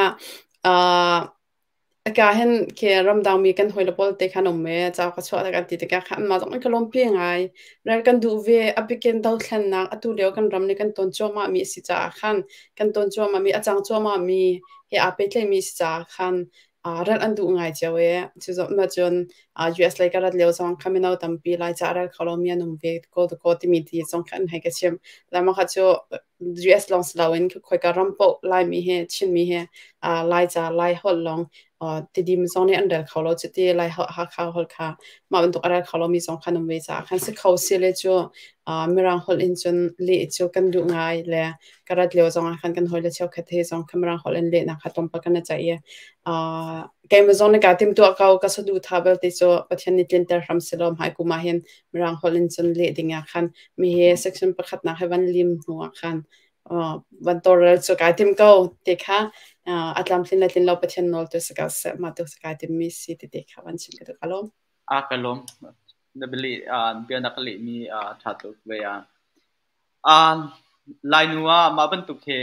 ka hin khi ramdang mi kan hawile pawl te khan um e ca ka chuah kan ti tikah khan anmah zong an ka lawmpi ngai. Rel kan duh ve a bikin dothlennak atu lio kan ram nih kan ton cuahmah mi a si caah khan kan ton cuahmah mi a cang cuahmah mi he aa pehtlaih mi si caah khan rel an duh ngai cio e. Cu ma cun US lei ka rat lio zong kha mino tampi Lai ca rel kho lomi an um ve ko ko timi ti zong kha an hei ka chim. Lai ma kha cu US lawng si loin khoika ram paoh Laimi he Chinmi he Lai ca Lai holh lawng Tidim zong nih an rel kho lo cuti Lai holh Hakha holh kha mah bantuk a rel kho lomi zong kha an um ve caah khan si kho si le cu Mirang holh in cun leh cu kan duh ngai le ka rat lio zong ah khan kan hawile cheukhat he zong kha Mirang holh in lehnak kha tlawmpal kan i ceih i keimah zong nih kaa timhtuah ko. Ka saduhthah belte cu Pathian nih tlinter hram sehlaw hmai kum ah hin Mirang holh in cun leh ding ah khan mi hi section pakhatnak he van lim hnu ah khan van tawlrel cu kai tim ko ti kha a tlamtlin le tlin lo Pathian nawl tu si ko seh, mah tu si kai tim mi si ti te kha van chim ka duh. Ka lawm. A ka lawm. Na bia bia na ka leh mi ṭha tuk ve a. Lainu ah mah bantuk hi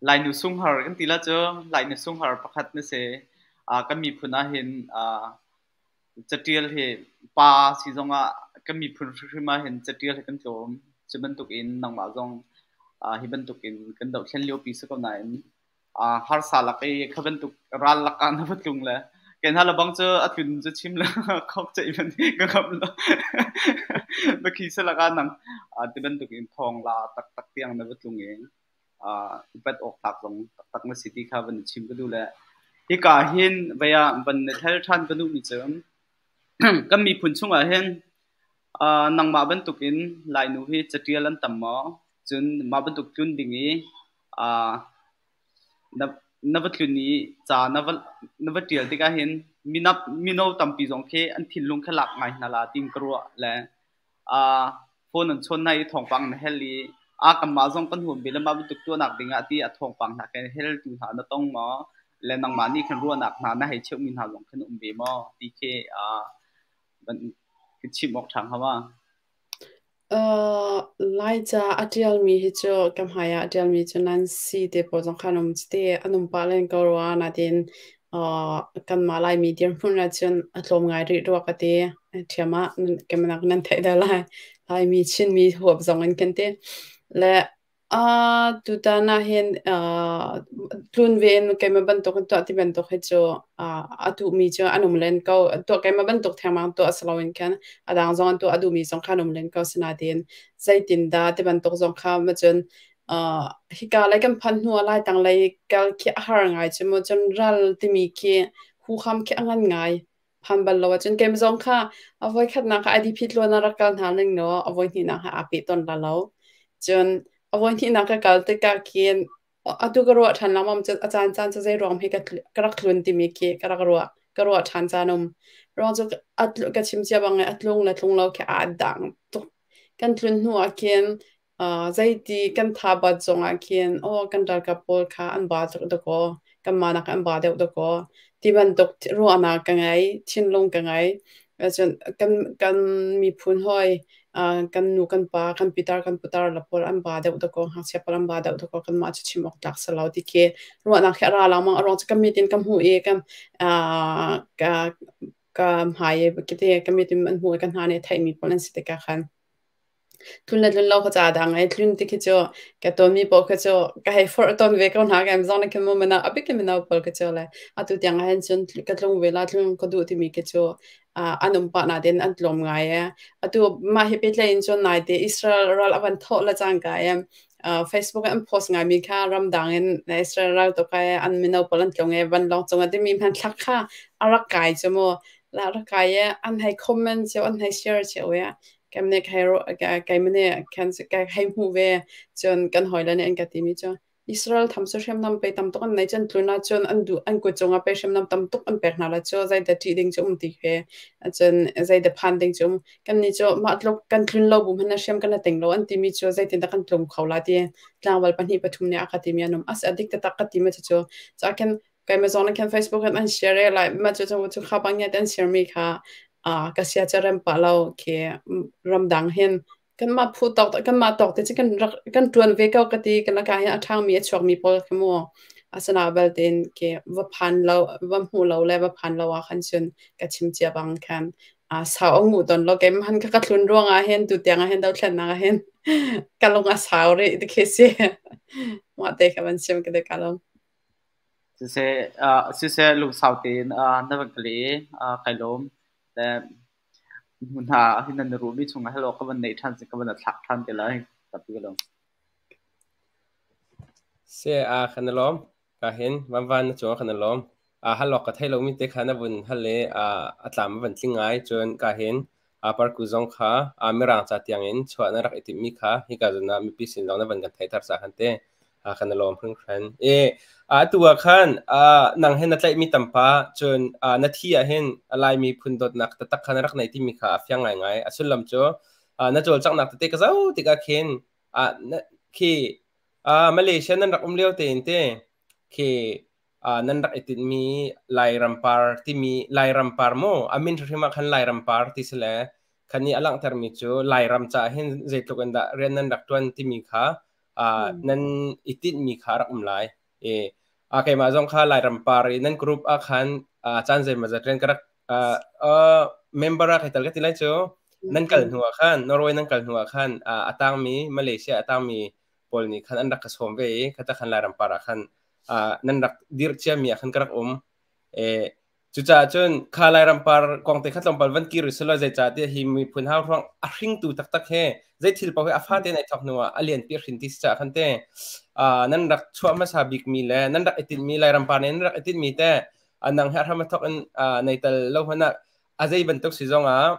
Lainu sunghar kan ti la cu Lainu sunghar pakhat na si. Kan miphun ahhin catial hi pa si zongah kan miphun hrimhrim ahhin catial hi kan tlawm. Cu bantukin nangmah zong hi bantukin kan dohthlen liopi si ko nain harsa lak i kha bantuk ral lakah na va tlung le kei hna lebang cu a tlun cu chim le khok ceih man ka ngam lo. Na khi se lakah nang ti bantuk in thawng la taktak tiang na va tlung i upat awk tlak zong taktak na si ti kha van chim ka duh le hika hin vaya van na thel ṭhan ka duh mi cu kan miphun chungah hin nangmah bantukin Lainu hi catial an tam maw? Cun mah bantuk tlun ding i na va tlun i ca na va ṭial tikah hin mino tampi zong khi an thinlung kha lak ngai hna la tiin ka ruah le phone an chawn hna i thawngpang na hel i a kanmah zong kan huam ve le mah bantuk tuahnak ding ah ti a thawngpang hna kan heltu hna na tong maw le nangmah nih khan ruahnak hna na hei cheuhmi hna zong khan um ve maw ti khi ka chim awk ṭha hnga ma? Laica a ṭialmi hi cu ka hmai ah a ṭialmi cu Nancy te pawl zong kha an um cite. An um pah len ko rua nain kanmah Laimi dirhmun ahcun a tlawm ngai rih rua ka ti. Ṭhiam ah keimah nan theih deuh lai. Laimi Chinmi huap zong in kan ti. Le Tutan ahhin tlun ve in keimah bantuk in tuah ti bantuk hi cu a duhmi cu an um len ko. Tuah keimah bantuk thengmang tuah si loin khan a dang zong an tuah a duhmi zong kha an um len ko. Sinain zeitindah ti bantuk zong kha macun hika lei kan phanh hnu ah Laitlang lei kal khi a har ngai cu mu. Cun ral timi khi huham khi a ngan ngai. Phan bal lo ahcun keimah zong kha a voikhatnak ah IDP tluan ah rak kal hna ning law a voihnihnak ah aa peh tawn la lo. Cun a voihnihnak ka kal tikah khin atu ka ruah ṭhan lengmang cu a caan caan cu zei ruang hme ka rak tlun timi khi ka rak ruah ka ruah ṭhan caan um. Ruang cu ka chim cia bang a tlung le tlung lo khi aa dang tuk. Kan tlun hnu ah khin zeiti kan tha bat zongah khin aw kan ralkap pawl kha an ba tuk dakaw, kanmah nak an ba deuh dakaw ti bantuk ruahnak ka ngei, thinlung ka ngei. Cun kan miphun hawi kan nu kan pa kan pitar kan putar la pawl an ba deuh dakaw, ngakchia pawl an ba deuh dakaw, kanmah cu chim awk tlak si lo ti khi ruahnak khi a ra lengmang. A ruang cu kan mit in ka hmuh i kan ka ka hmai i ka mit in an hmuh i ka hna nih theihmi pawl an si tikah khan. Tlun le tlun lo kha ca dang ai tlun ti khi cu ka tawnmi paoh khi cu ka hei forh tawn ve ko hna. Keimah zong nih khin mu mino, a bik in mino pawl khi cu le atu tiang ah hin cun ka tlung ve la, tlung ka duh timi khi cu an um pah nain an tlawm ngai ee. Atu mah hi pehtlaih in cun naite Israel ral a van thawh le cangka i Facebook ah an post ngaimi kha ramdang in Israel ral tuk ai an mino pawl an tlung i vanlawng cung ah timi hmanthlak kha a rak kai cu mu. La rak kai i an hei comment cio, an hei share cio i keimah nih khan ka hei hmuh ve. Cun kan hawile nih an ka timi cu Israel tham cu hriamnam pei tam tuk an nei cun tlun ahcun an duh an kut cungah pei hriamnam tam tuk an pek hna la cu zeidah ṭih ding cu um ti khi cun zeidah phan ding cu um. Kannih cu mah tluk kan tlun lo bu hmanh ah hriam kan i ting lo an timi cu zeitindah kan tlung kho la ti tlangval pahnih pathum nih a ka timi an um. As a dik taktak ka ti ma cucu ca khin keimah zong nih khin Facebook in an share i lai mah cu cu kha bang an share mi kha ka sia ca rem pah lo khi ramdang hin kanmah phu tawk kanmah tawk te cu kan rak kan ṭuan ve ko ka ti. Kan laka hin a ṭhangmi a chuakmi pawl khi mu asana belte ke va phan lo va hmu lo le va phan lo ah khan cun ka chim cia bang khan a sau a ngu ton lo. Keimah han ka tlun ruang ah hin tu tiang ah hin dothlennak ah hin ka lung a sau rih ti khi si. Mah te kha van chim ka de ka lung. Siseh, lungsau tein na van ka leh i kai lawm. Le hna hin nan ruhmi chungah hello ka van neih ṭhan ka van thlak ṭhan te lai. Tapi ka lawm. Se a kan lawm. Ka hin van van na cung kan lawm. A halok ka thei lomi te kha na vun hal le a tlam van tling ngai. Cun ka hin a parku zong kha a mirang ca tiang in chuah na rak i timhmi kha hika zon ah mipi sin zong na van kan theihter ca khan te kan lawm hringhran. E atu ah khan nang he na tlaihmi tampa cun na thi ah hin Laimi phun dawtnak taktak kha na rak nei timi kha a fiang ngaingai. A sullam cu na cawlcanghnak tete ka zoh tikah khin khi Malaysia nan rak um lio tein te khi nan rak i tinhmi Lairam par timi Lairam par mu a min hrimhrim ah khan Lairam par ti si le khan i a langhtermi cu Lairam caah hin zeitluk in dah rian nan rak ṭuan timi kha nan i tinhmi kha a rak um lai. E keimah zong kha Lairam par i nan group ah khan caan zeimawzat rian ka rak member ah kai tel ka ti lai cu. Nan kal hnu ah khan Norway nan kal hnu ah khan a tangmi Malaysia a tangmi pawl nih khan an rak ka sawm ve i khata khan Lairam par ah khan nan rak dirh ciami ah khan ka rak um. E cucaah cun kha Lairam par kong te kha tlawmpal van kir usulaw, zeicahtiah hi miphun hau hruang a hringtu taktak he zei thil paoh hi a fate in ai thawk hnu ah a lianpi a hrin ti si caah khan te nan rak chuah hmasa bikmi le nan rak i tinhmi Lairam par nih nan rak i tinhmi te nang he a hram a thawk in nei tal lo hmanh ah a zei bantuk si zong ah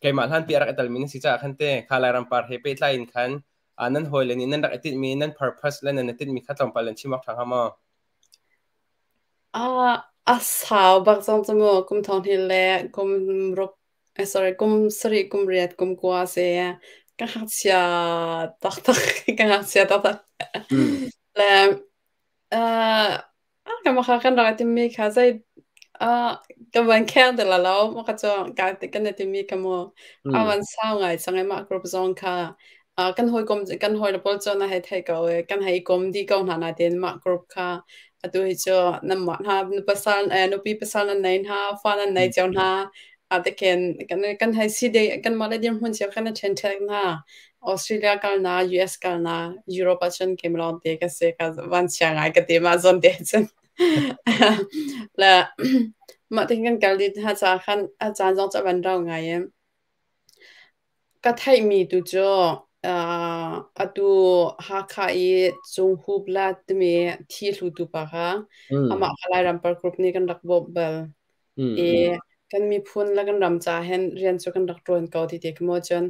keimah hlan pi a rak i talmi na si caah khan te kha Lairam par he pehtlai in khan nan hawile nih nan rak i tinhmi nan purpose le nan i tinhmi kha tlawmpal in chim awk ṭha hnga maw? A sau bak cang cu mu. Kum thong hnih le kum ruk, sorry, kum sarih, kum riat, kum kua si. Ka ngakchia taktak, ka ngakchia taktak. Le Mah kha kan rak i timmi kha zei ka van kheng ti la lo. Mah kha cu kan i timmi kha mu a van sau ngai cang i mah group zong kha kan hawikom kan hawile pawl cu na hei theih ko i kan hei i kom dih ko hna nain mah group kha atu hi cu nanmah hna pasal nupi pasal nan nei hna, fa nan nei cio hna. Tikhin kan hei si ding kanmah le dirhmun cio kan i ṭhenṭhek hna. Australia kalnak, US kalnak, Europe ahcun keimah lawng te ka si. Ka vanchia ngai ka ti mah zawn te cun. Le mah tin kan kal dih hna caah khan a caan zong cu a van rau ngai i ka theihmi tu cu atu Hakha i Cunghu Blood timi thi hlutu pa kha amah kha Lairam Par Group nih kan rak bawmh bal. I kan miphun le kan ram ca hin rian cu kan rak ṭuan ko ti te khi maw. Cun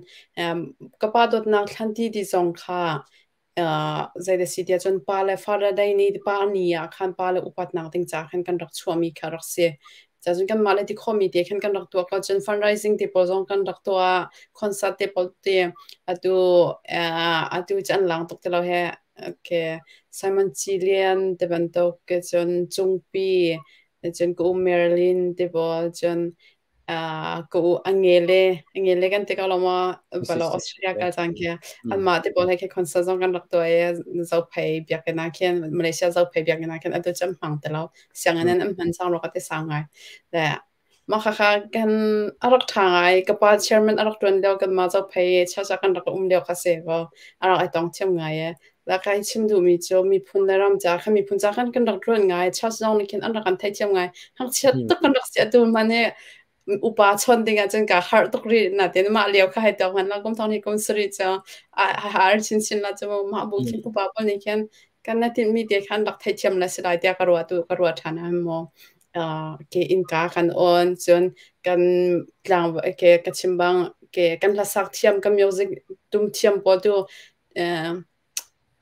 ka pa dawtnak thlanti ti zong kha zeidah si tiah cun pa le Father Day ni pa ni ah khan pa le upatnak ding ca khan kan rak chuahmi kha rak si. Cun kanmah le ti khawhmi te khan kan rak tuah ko. Cun fundraising te pawl zong kan rak tuah, concert te pawl te. Atu cu an lang tuk ti lo he. Okay, Simon Cilian te bantuk ke, cun Cungpi, cun ka u Marilyn te pawl, cun ka u Angele kan ti ko lo maw balo Australia kal cang khi anmah te pawl he khi concert zong kan rak tuah i Zophei biakinn ah khin, Malaysia Zophei biakinn ah khin. Atu cu an hmang ti lo, sianginn in an hman cang rua ka ti, sau ngai le. Mah khakha kan a rak ṭha ngai. Ka pa chairman a rak ṭuan lio kanmah Zophei church ah kan rak um lio kha si kaw a rak i tong thiam ngai ee. La kai chim duhmi cu miphun le ram ca khan miphun ca khan kan rak ṭuan ngai. Church zong nih khin an rak kan theihthiam ngai. Ngakchia tuk kan rak si atu hmanh hi upa chawn ding ahcun kaa harh tuk rih. Natin mah lio kha hei tuak hmanh la kum thong hnih kum sarih cu a har chinchin la cu mah bu khin upa pawl nih khin kan na tinhmi te khan rak theihthiam la si lai tiah ka ruah tu ka ruah ṭhan ah maw ke innka kan on cun kan tlang ke ka chim bang ke kan hlasak thiam ka music tum thiam pawl tu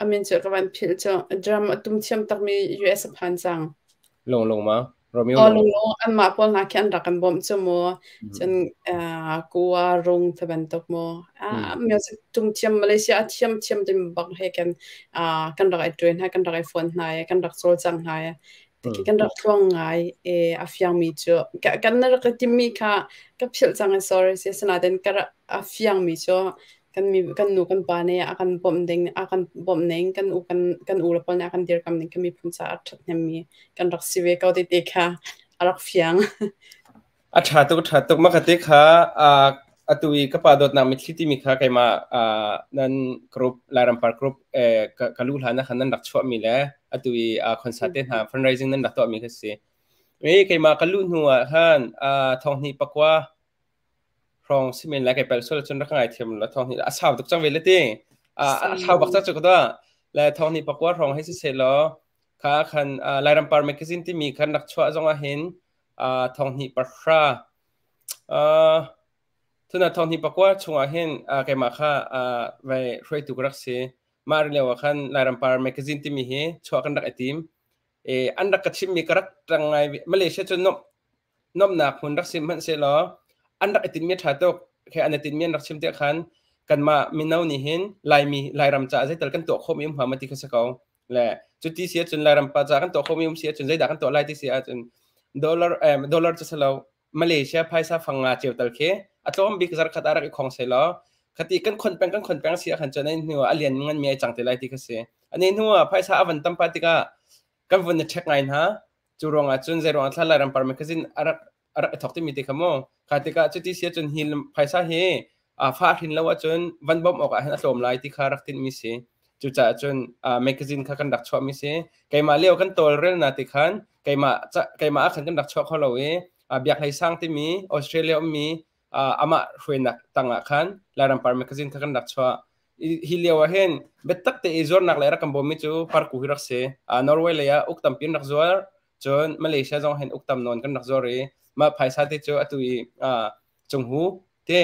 amin cu ka van philh cu drum a tum thiam takmi US a phan cang. Long long ma Romeo. Oh long long anmah pawl hna khi an rak kan bawmh cu mu. Cun kua rung te bantuk mu. Music tum thiam Malaysia a thiam thiam tim bak he kan kan rak i ṭuan hna kan rak i phone hna i kan rak cawlcang hna i Tiki kan rak tluang ngai i a fiangmi cu kan rak i timmi kha ka philh cang i sorry si asinain ka rak a fiangmi cu kan mi kan nu kan pa nih a kan bawmh ding a kan bawmh ning kan u kan kan u le pawl nih a kan dirkam ning kan miphun caah a ṭhathnemmi kan rak si ve ko ti te kha a rak fiang. A ṭha tuk, a ṭha tuk. Mah kha te kha atu i ka pa dawtnak mitthli timi kha keimah nan group Lairam Par group ka lu hlan ah khan nan rak chuahmi le atu i concert te hna fundraising nan rak tuahmi kha si. I keimah ka luh hnu ah khan thonghnih pakua hrawng si men lai kai pel sual cun rak ngai thiam la thonghnih a sau tuk cang ve le ti. A sau bak cang cu ka tuah. Le thonghnih pakua hrawng hei si seh law kha khan Lairam Par magazine timi khan rak chuah zong ah hin thonghnih pahra tuna thonghnih pakua chungah hin keimah kha vai hruaitu ka rak si. Mah ri lio ah khan Lairam Par magazine timi hi chuah kan rak i tim. E an rak ka chimmi ka rak ṭang ngai. Malaysia cu nomnak hmun rak si hmanhsehlaw an rak i tinmi ṭha tuk. Khe an i tinmi an rak chim tiah khan kanmah mino nih hin Laimi Lairam caah zeital kan tuah khawhmi um hnga ma ti kha si ko. Le cuti si ahcun Lairam pa ca kan tuah khomi um si ahcun zeidah kan tuah lai ti si ahcun dollar dollar cu silo Malaysia phaisa fang nga ceu tal khi a tlawm bik zarkhat ah rak i khong selaw khati kan khon peng kan khon peng si ahkhan cun ai hnu ah a lian ngan mi ai cang te lai ti kha si. Ani hnu ah phaisa a van tam pa tikah kan vun i check ngai hna. Cu ruangah cun zei ruangah thla Lairam par magazine a rak a rak i thawk timi te kha mu. Kha tikah cuti si ahcun hi phaisa hi fa hrin lo ahcun van bawmh awk ah hin a tlawm lai ti kha rak tinhmi si. Cucaah cun magazine kha kan rak chuahmi si. Keimah lio kan tawlrel na ti khan keimah keimah ah khan kan rak chuah kho lo i Biak Hlei Sang timi Australia ummi amah hruainak tangah khan Lairam Par magazine kha kan rak chuah. Hi lio ah hin biatak te i zuarnak le rak kan bawmmi cu Parku hi rak si. Norway lei ah uk tampi in rak zuar. Cun Malaysia zong hin uk tam nawn kan rak zuar i mah phaisa te cu atu i Cunghu te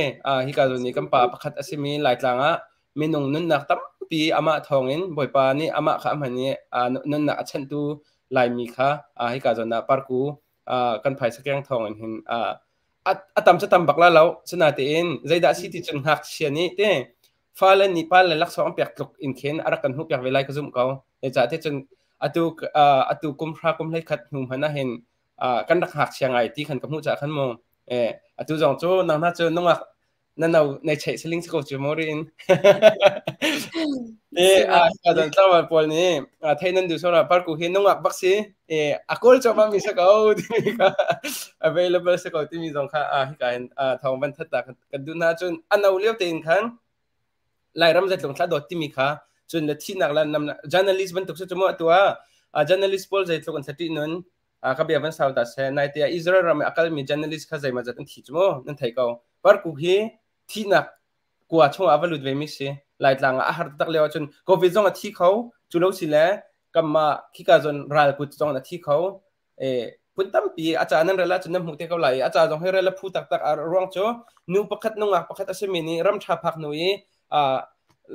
hika zawn i kan pa pakhat a simi Laitlang ah minung nunnak tampi amah thawngin Bawipa nih amah kha a hman i nunnak a chanhtu Laimi kha hika zawn ah Parku kan phaisa keng thawngin hin a tam cu tam bak la lo. Sinatein zeidah si ti cun ngakchia nih te fale nih pale laksawng an pek tluk in khin a rak kan hmuh piak ve lai ka zumh ko. Zeicah ti cun atu atu kum hra kum hlei khat hnu hmanh ah hin kan rak ngakchia ngai ti khan ka hmuh caah khan mu atu zong cu nang hna cu nungak na no nei cheih saling si ko cu mo rin e a ka tlangval pawl nih thei nan du sora parku hi nungak bak si e a kawl choma mi sa ko timi kha available sa ko timi zong kha a hika in thawng van that ta kan du na cun a no lio tein khan Lairam zeitlung thla dawt timi kha cun le thihnak le nam journalist bantuk cu mu atu ah journalist pawl zeitluk an thati nun ka bia van sau ta se nai te Israel ram a kalmi journalist kha zeimah zat an thi cu mu nan thei ko. Parku hi thihnak kua chung ah va lut ve mi si. Laitlang ah a har tak lio ahcun COVID zong a thi kho cu lo si le kamma khika zon ral kut zong a thi kho. E phun tampi a ca nan rel ahcun nan hmuh te ko lai. A ca zong hi rel a phu taktak. A ruang cu nu pakhat nungak pakhat a simi nih ram ṭha phak hnu i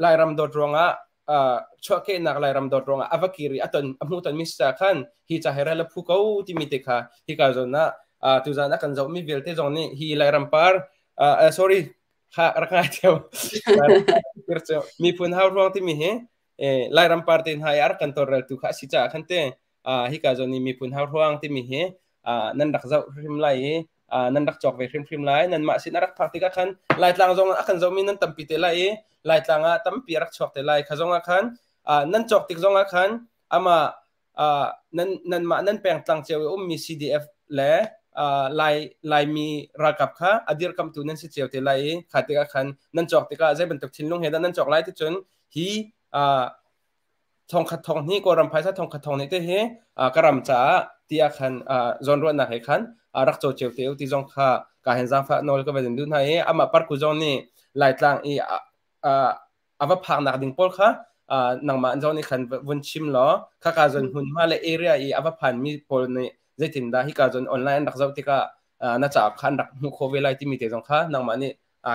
Lairam dawt ruangah chuahkehnak Lairam dawt ruangah a va kir i a ton a hmuh tonmi si khan hi ca hi rel a phu ko timi te kha hika zawn ah tuzan a kan zohmi vialte zong nih hi Lairam par sorry kha rak ngai theo miphun hau ruang timi hi Lairam par te hna i a rak kan tawlreltu kha a si caah khan te hika zawn i miphun hau ruang timi hi nan rak zoh hrim lai i nan rak cawk ve hrimhrim lai. Nanmah sin a rak phak tikah khan Laitlang zong a kan zohmi nan tampi te lai i Laitlang ah tampi a rak chuak te lai. Kha zong ah khan nan cawk tik zong ah khan ama nan nanmah nan pengtlang cio i ummi CDF le Lai Laimi ralkap kha a dirkamtu nan si cio te lai i kha tikah khan nan cawk tikah zei bantuk thinlung he dah nan cawk lai ti cun hi thongkhat thong hnih Kawlram phaisa thongkhat thong hnih te hi ka ram caah tiah khan zawnruahnak he khan rak caw cio te u ti zong kha ka hen zaangfah nawl ka va in duh hna i amah parku zong nih Laitlang i a va phaknak ding pawl kha nangmah zong nih khan vun chim law khaka zon hmunhma le area i a va phanmi pawl nih zeitindah hika zon online an rak zoh tikah na cauk kha an rak hmuh khawh ve lai timi te zong kha nangmah nih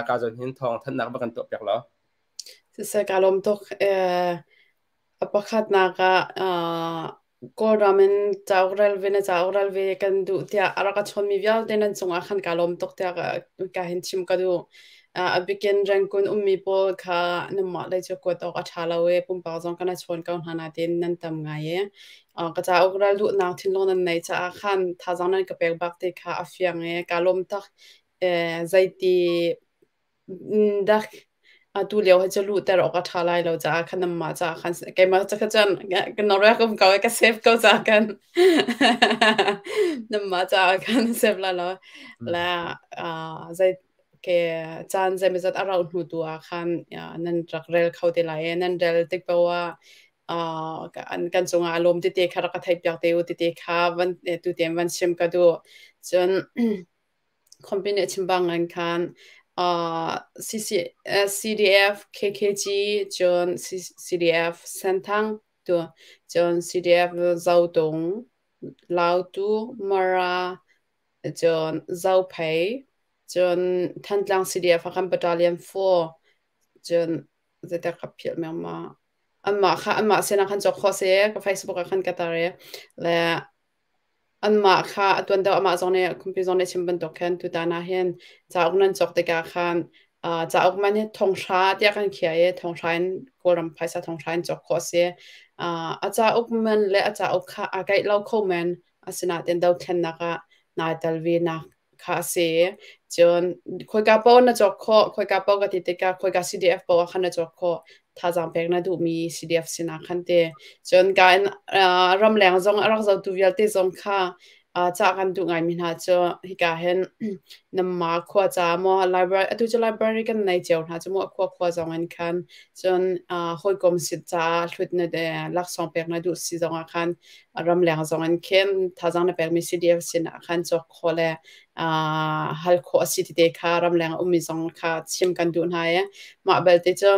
ka zon hin thawng thanhnak va kan tuah piak law. Siseh ka lawm tuk. A pakhatnak ah Kawlram in cauk rel ve na cauk rel ve kan duh tiah a rak ka chawnmi vialte nan cungah khan kaa lawm tuk tiah ka hin chim ka duh. A bikin Rangoon ummi pawl kha nanmah lei cu kuat awk a ṭha lo i pumpak zong kan i chawn ko hna nain nan tam ngai i ka cauk rel duhnak thinlung nan neih caah khan thazaang nan ka pek bak ti kha a fiang i kaa lawm tuk. Zeiti Dak atu lio hi cu luhter awk a ṭha lai lo caah khan nanmah caah khan keimah ca kha cun ka Norway ka um ko i ka save ko caah khan nanmah caah khan save lai lo. Le zei ke caan zeimawzat a rauh hnu tu ah khan nan rak rel kho te lai i nan rel tik paoh ah kan cungah a lawm tete kha rak ka theihpiak te u tete kha van tu tein van chim ka duh. Cun Company a chim bang in khan CC, CDF, KKG, cun CDF Senthang tu, cun CDF Zotung, Lautu, Mara, cun Zophei, cun Thantlang CDF kan Battalion 4, cun zeitik ka philh mengma. Anmah kha anmah sinah khan cawk khawh si ka Facebook ah khan ka tar i le Anmah kha a tuan deuh amah zong nih Khumpi zong nih chim bantuk khan tutan ah hin cauk nan cawk tikah khan cauk man hi thonghra tiah kan khiah i thonghra in Kawlram phaisa thonghra in cawk khawh a si. A cauk man le a cauk kha aa kaih lo kho men, asinain dothlennak ah naa tel ve nak kha a si. Cun khoika paoh na cawk khawh, khoika paoh ka ti tikah khoika CDF paoh ah khan na cawk khawh. Thazaang pek na duhmi CDF sinah khan ti. Cun ka in ramleng zong a rak zotu vialte zong kha cah kan duh ngaimi hna cu hika hin namma khua ca maw library atu cu library kan nei cio hna cu mu khua khua zong in khan cun hawikom sit caah hlut na laksawng pek na duh si zong ah khan ramleng zong in khin thazaang na pekmi CDF sinah khan cawk khawh le hal khawh a si tete kha ramleng a ummi zong kha chim kan duh hna i mah belte cu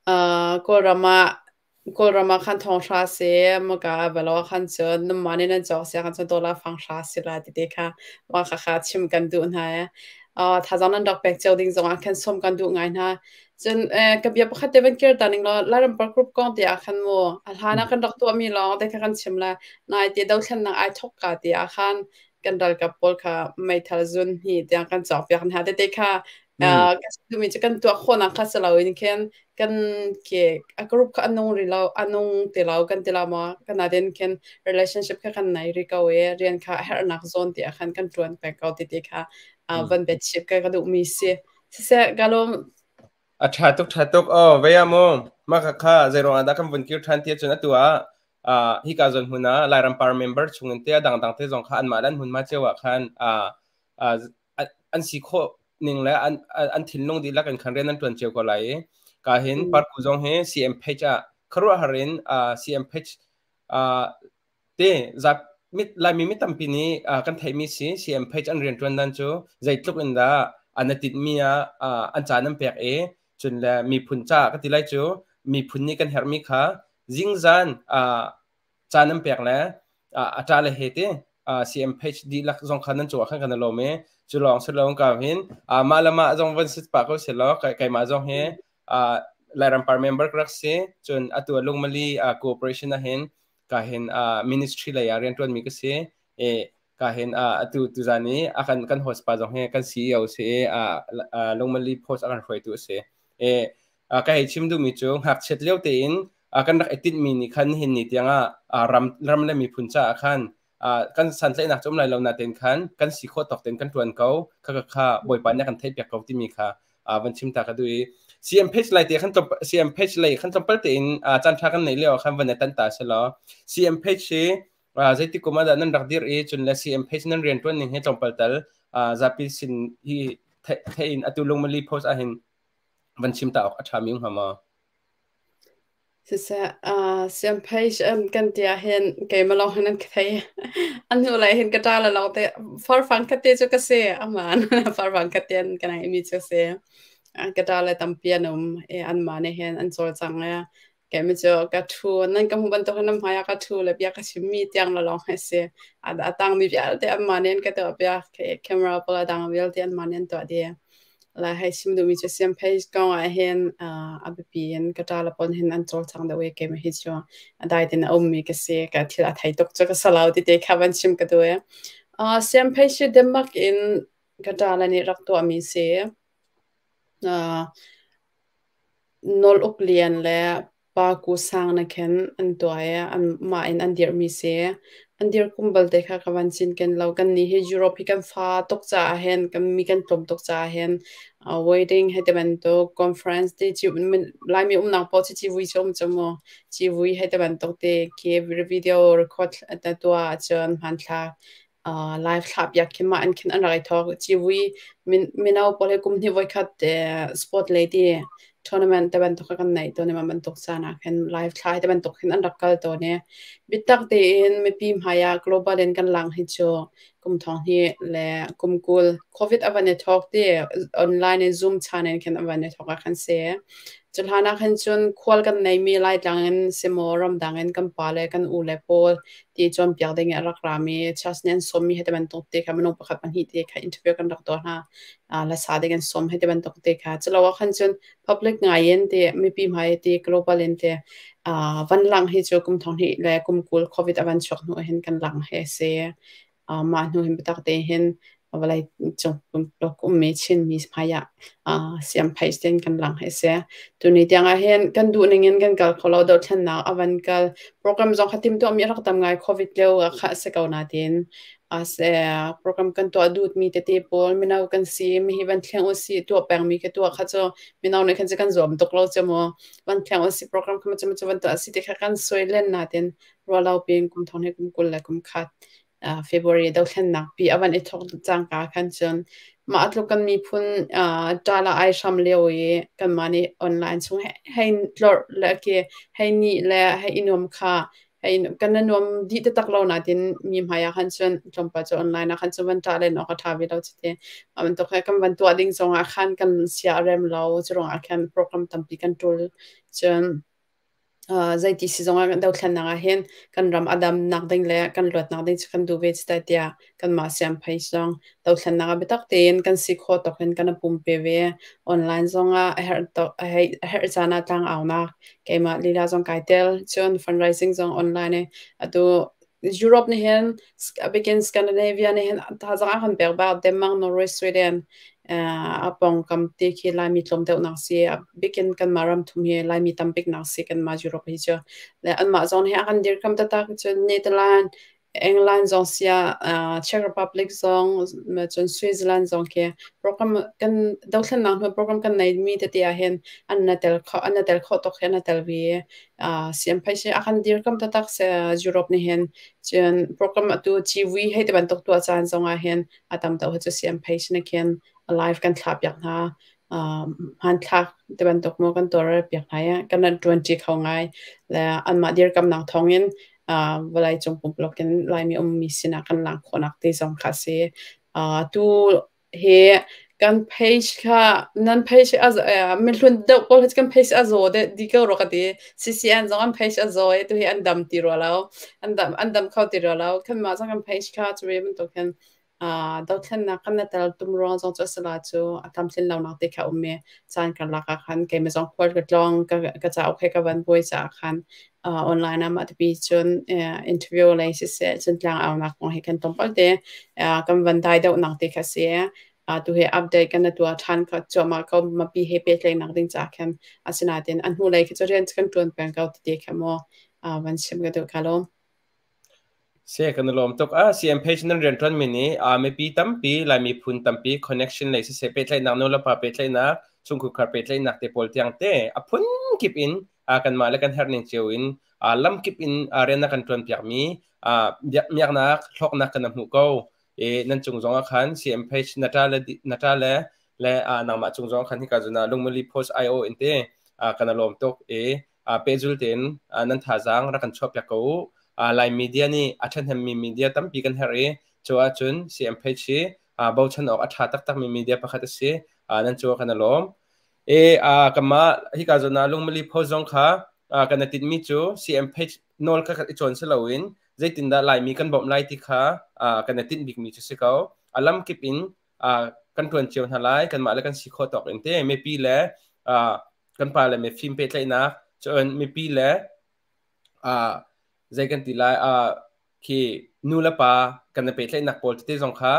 Kawlram ah Kawlram ah khan thong hra si maka velo khan cun namma nih nan cawk sia khan cun dollar fang hra si la tete kha wa kha kha chim kan duh hna i thazaang nan rak pek cio ding zong ah khan sawm kan duh ngai hna. Cun ka bia pakhat te van kir ta ning law Lairam Park Group kong te ah khan mu a hlan ah kan rak tuahmi lawng te kha kan chim la nai te dothlennak ai thok ka ti ah khan kan ralkap pawl kha meithal zun hi tiang kan cawkpiak hna tete kha ka duhmi cu kan tuah khawhnak kha si loin khin kan ke a group kha anung ri lo anung ti lo kan ti lo ma kan natin khin relationship kha kan nei ri ko i rian kha a herhnak zawn ti ah khan kan ṭuan peng ko ti ti kha van bet chip ka ka duhmi si. Siseh kalum. A ṭha tuk ṭha tuk aw vei ah mu mah kha kha zeiruang ah dah kan vun kir ṭhan ti ahcun atu ah hika zawn hmun ah Lairam par member chung in te a dangdang te zong kha anmah le an hmunhma cio ah khan an si khawh ning le an thinlung dihlak in khan rian an ṭuan cio ko lai i ka hin parku zong hi CM page ah khuaruahhar in CM page Te zap mit Laimi mi tampi nih kan theihmi si CM page an rianṭuan dan cu zeitluk in dah an i tinhmi ah an caan an pek i cun le miphun caah ka ti lai cu miphun nih kan herhmi kha zingzan caan an pek le a ṭa le he ti CM page dihlak zong kha nan cungah khan kan i lawm i cu lawng si lo ka hin mah le mah zong van sit pah ko si law keimah zong hi Lairam par member ka rak si cun atu Lungmali cooperation ah hin ka hin ministry lei ah rianṭuanmi ka si i ka hin atu tuzan i a kan kan host pa zong hi kan CEO si i Lungmali post a kan hruaitu a si i ka hei chim duhmi cu ngakchiat lio tein kan rak i tinhmi nih khan nihin ni tiangah ram ram le miphun caah khan kan santlaihnak cu um lai lo natein khan kan si khawh tawk tein kan ṭuan ko kha kha Bawipa nih a kan theihpiak ko timi kha van chim ta ka duh i CM page lai te khan CM page lei khan tlawmpal tein caan ṭha kan neih lio ah khan van i tan ta si law CM page hi Zeiti kum ah dah nan rak dir i cun le CM page nan rian ṭuan ning hi tlawmpal tal zapi sin hi thein atu lungmali post ahhin van chim ta awk a ṭhami um hnga maw? Siseh, siam page kan ti ahhin keimah lawng hin an ka thei. An hnu lei hin ka ṭa le lawng te farfang khat te cu ka si. Aman farfang khat te an ka ngeihmi cu si. Ka ṭa le tampi an um i anmah nih hin an cawlcang i keimah cu ka ṭhu. Nan ka hmuh bantuk hin nan hmai ah ka ṭhu le bia ka chimmi tiang le lawng hi si. A tangmi vialte anmah nih an ka tuahpiak. Camera pawl a dang vialte anmah nih an tuah dih. La hei chim duhmi cu siamphei kong ah hin a biapi in ka ṭa le pawl hin an cawlcang deuh i keimah hi cu a dai tein a ummi ka si. Ka thil a thei tuk cu ka si lo ti te kha van chim ka duh i. Siamphei hi Denmark in ka ṭa le nih rak tuahmi si. Nawl Uk Lian le Pa Ku Sang na khin an tuah i anmah in an dirhmi si. An dir kum balte kha ka van cinken lo. Kannih hi Europe hi kan fa tuk caah hin, kan mi kan tlawm tuk caah hin wedding hei ti bantuk, conference te Laimi umnak paoh cu civui cu um cu mu. Civui hei ti bantuk te khi video record tuah ahcun hmanthlak live thlah piak khi mah in khin an rak i thawk. Civui mino pawl hi kum hnih voikhat sport lei ti tournament te bantuk kha kan nei tawn i mah bantuk caan ah khin live thla te bantuk hin an rak kal tawn i biatak tein mipi hmai ah global in kan lang hi cu kum thong hnih le kum 20 COVID a van i thawk ti online in Zoom chan in khin a van i thawk ah khan si. Cu hlan ah khan cun khual kan neimi Laitlang in simaw ramdang in kan pa le kan u le pawl ti cawnpiak ding i a rak rami church nih an sawmmi he ti bantuk te kha minung pakhat pahnih te kha interview kan rak tuah hna. Hlasa ding an sawm he ti bantuk te kha. Culo ah khan cun public ngai in ti mipi hmai ti global in ti van lang hi cu kum thong hnih le kum 20 COVID a van chuak hnu hin kan lang he si. Mah hnu hin biatak te hin vawlei cung pumpak ummi Chinmi hmai ah siamphei ten kan lang hi si. Tuni tiang ah hin kan duh ning in kan kal kho lo, dohthlennak a van kal program zong kha timtuahmi a rak tam ngai. COVID lio ah kha a si ko nain ase program kan tuah dutmi tete pawl mino kan si mi hi van thleng u si tuah pengmi ka tuah kha cu mino nih khan cu kan zuam tuk lo cu mu van thleng u si program kha cu van tuah si ti kha kan soi len natin rualo pin kum thong he kum 21 February dothlennak pi a van i thawk cangka khan cun mah tluk kan miphun ṭala ai hram lio i kanmah nih online chung hei tlorh le ke hei nih le hei i nuam kha hei kan na nuam dih taktak lo natin mi hmai ah khan cun tlawmpal cu online ah khan cun van ṭah len awk a ṭha ve lo cuti. Mah bantuk he kan van tuah ding zong ah khan kan sia a rem lo. Cu ruang ah khan program tampi kan ṭul cun zeiti si zongah kan dothlennak ah hin kan ram a damnak ding le kan luatnak ding cu kan duh ve ci tiah kanmah siamphei zong dothlennak ah biatak tein kan si khawh tawk in kan i pumpe ve. Online zongah a herh tok a herh caan ah tlangaunak keimah lila zong kai tel. Cun fundraising zong online i atu Europe nih hin a bikin Scandinavia nih hin thazaang a kan pek bak. Denmark, Norway, Sweden a pawngkam te khi Laimi tlawm deuhnak si. A bikin kanmah ram thum hi Laimi tam biknak si kanmah Europe hi cu. Le anmah zong hi a kan dirkam taktak. Cun Netherlands, England zong sia, Czech Republic zong, cun Switzerland zong khi program kan dothlennak hnu program kan nei mi tete ah hin an na tel kho an na tel kho tuk hi an na tel ve. Siamphei si a kan dirkam taktak se Europe nih hin. Cun program atu TV hei ti bantuk tuah caan zong ah hin a tam deuh cu siamphei sin khin live kan thlah piak hna, hmanthlak ti bantuk mu kan tuar piak hna i kan ran ṭuanṭi kho ngai le anmah dirkamnak thawng in vawlei cung pumpuluk in Laimi ummi sinah kan lang khawhnak te zong kha si. Tu hi kan page kha nan page a mihlun deuh pawl hi kan page a zaw deuh di ko rua ka ti. CCN zong an page a zaw i tu hi an dam ti rua lo, an dam kho ti rua lo. Kanmah zong kan page kha cu ve bantuk hin dothlennak kan na tel tum ruang zong cu a si la cu a tlamtlin lonak te kha um i caan karlak ah khan keimah zong khual ka tlawng, ka cauk he ka van buai caah khan online ah mah tipi cun interview lei siseh cun tlang aunak kong hi kan tlawmpal te kan van dai deuhnak te kha si. Tu hi update kan na tuah ṭhan kha cuahmah ko mipi he pehtlaihnak ding caah khan. Asinain a hnulei khi cu rian kan ṭuan peng ko ti te kha maw van chim ka duh. Ka lawm. Se kan i lawm tuk. A CM page nan rianṭuan mi nih mipi tampi Lai miphun tampi connection lei siseh pehtlaihnak, nulepa pehtlaihnak, chungkhar pehtlaihnak te pawl tiang te a phun kip in kanmah le kan herh ning cio in Lamkip in rian na kan ṭuan piakmi miaknak hlawknak kan hmuh ko. E nan cung zong ah khan CM page na ṭa le na ṭa le le nangmah cung zong khan hika zun ah Lungmuli Post IO in te kan lawm tuk e pehzul tein nan thazaang rak kan chuah piak ko u. Lai media nih a ṭhahnemmi media tampi kan herh i cu ahcun CM page hi bochan awk a ṭha taktakmi media pakhat a si. Nan cu kan lawm. E kanmah hika zawn ah Lungmali Post zong kha kan i tinhmi cu CM page nawl kha i cawn si loin zeitindah Laimi kan bawmh lai ti kha kan i tinh bikmi cu si ko. A lamkip in kan ṭuan cio hna lai, kanmah le kan si khawh tawk in te mipi le kan pa le mifim pehtlaihnak, cun mipi le zei kan ti lai, khi nu le pa kan i pehtlaihnak pawl tete zong kha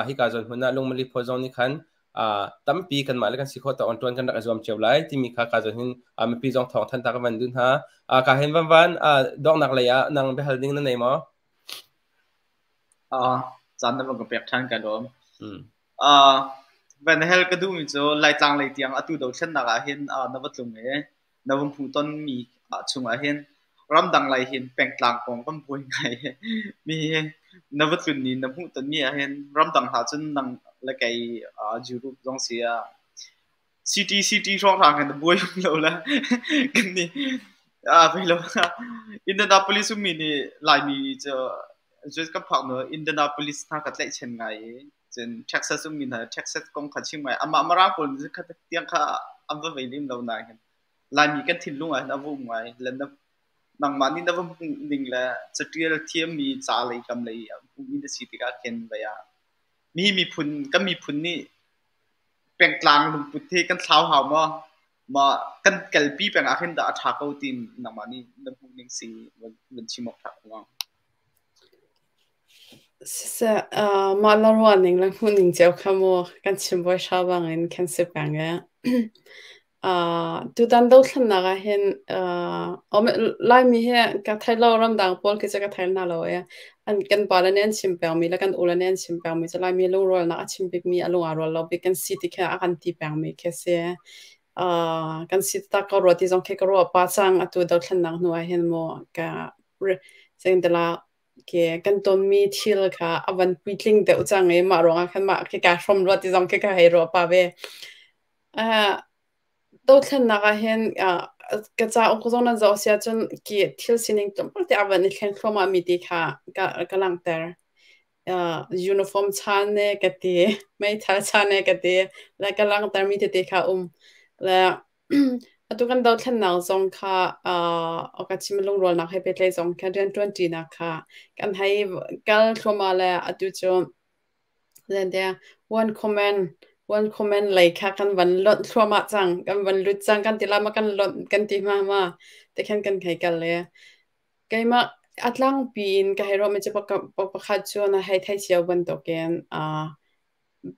hika zawn hmun ah Lungmali phaw zong nih khan tampi kanmah le kan si khawh tawk in ṭuan kan rak i zuam cio lai timi kha ka zawn hin mipi zong thawng than ta ka van duh hna. Ka hin van van donghnak lei ah nang biahal ding na nei maw? Caan na van ka pek ṭhan, ka lawm. Van hel ka duhmi cu Laitlang lei tiang atu dothlennak ah hin na va tlung i na va hmuh tonmi chungah hin ramdang lei hin pengtlang kong kan buai ngai mi na va tlun ni na hmuh tonmi ah hin ramdang hna cun nang le kei Europe zong si ah city city hrawnghrang hin na buai lo le kan ni vei lo. Indianapolis ummi nih Laimi cu cu kan phak no Indianapolis hna ka tlaihchan ngai i cun Texas ummi hna Texas kong kha chim ngai amah Mirang pawl nih kha tiang kha an va vei lem lo nain hin Laimi kan thinlung ah hin a va um ngai le na nangmah nih na va hmuh ning le catial thiammi ca lei kam lei a hmumi na si tikah khin vei ah mi miphun kan miphun nih pengtlang lungput hi kan thlau hau maw ma kan kalpi peng ah khin dah a ṭha ko ti nangmah nih na hmuh ning si van chim awk ṭha ko ma? Siseh, mah la ruah ning le hmuh ning cio kha mu kan chim bawi hra bangin kan si peng e. Tutan dothlennak ah hin Laimi hi ka thei lo, ramdang pawl khi cu ka thei hna lo e. An kan pale nih an chim pengmi le kan ule nih an chim pengmi cu Laimi lungrualnak a chim bikmi, a lung aa rual lo bik kan si ti khi a kan ti pengmi khi a si. Kan si taktak ko rua ti zong khi ka ruah pah cang atu dothlennak hnu ah hin mu ka zeintala ke kan tonmi thil kha a van puitling deuh cang i mah ruangah khan mah khi kaa hrawm rua ti zong khi ka hei ruah pah ve. Dothlennak ah hin ka cauk zong nan zoh si ahcun ki thil sining tlawmpal te a van i thleng thluahmah mi ti kha ka langhter. Uniform chan ne ka ti, meithal chan ne ka ti, le ka langhter mi tete kha um. Le atu kan dothlennak zong kha ka chim lungrualnak he pehtlaih zong kha rianṭuanṭinak kha kan hei kal thluahmah le atu cu one comment one comment lei kha kan van lonh thluahmah cang, kan van lut cang kan ti la ma, kan lonh kan ti hma ma te khan kan hei kal le keimah a tlangpi in ka hei ruahmi cu pakhat cu na hei thei cio bantukin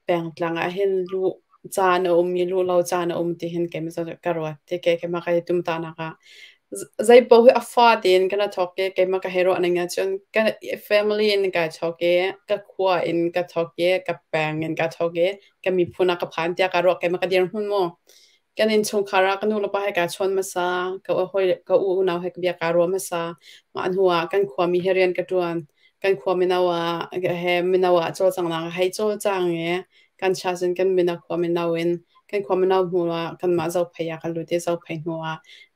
pengtlang ah hin luh caan a um i luh lo caan a um ti hin keimah cu ka ruat ti ke keimah ka i tumtahnak ah zei paoh hi a fa tein kan i thawk i keimah ka hei ruah ning ahcun ka family in kai thawk i ka khua in ka thawk i ka peng in ka thawk i ka miphun ah ka phan tiah ka ruah. Keimah ka dirhmun mu kan innchungkhar ah ka nu le pa he kaa chawn hmasa, ka hawi ka unau he bia kaa ruah hmasa. Mah hnu ah kan khuami he rian ka ṭuan. Kan khua mino ah he mino ah cawlcanghnak a hei cawlcang i kan chia cun kan mino khua mino in kan khua mino hnu ah kanmah Zophei ah ka lut i Zophei hnu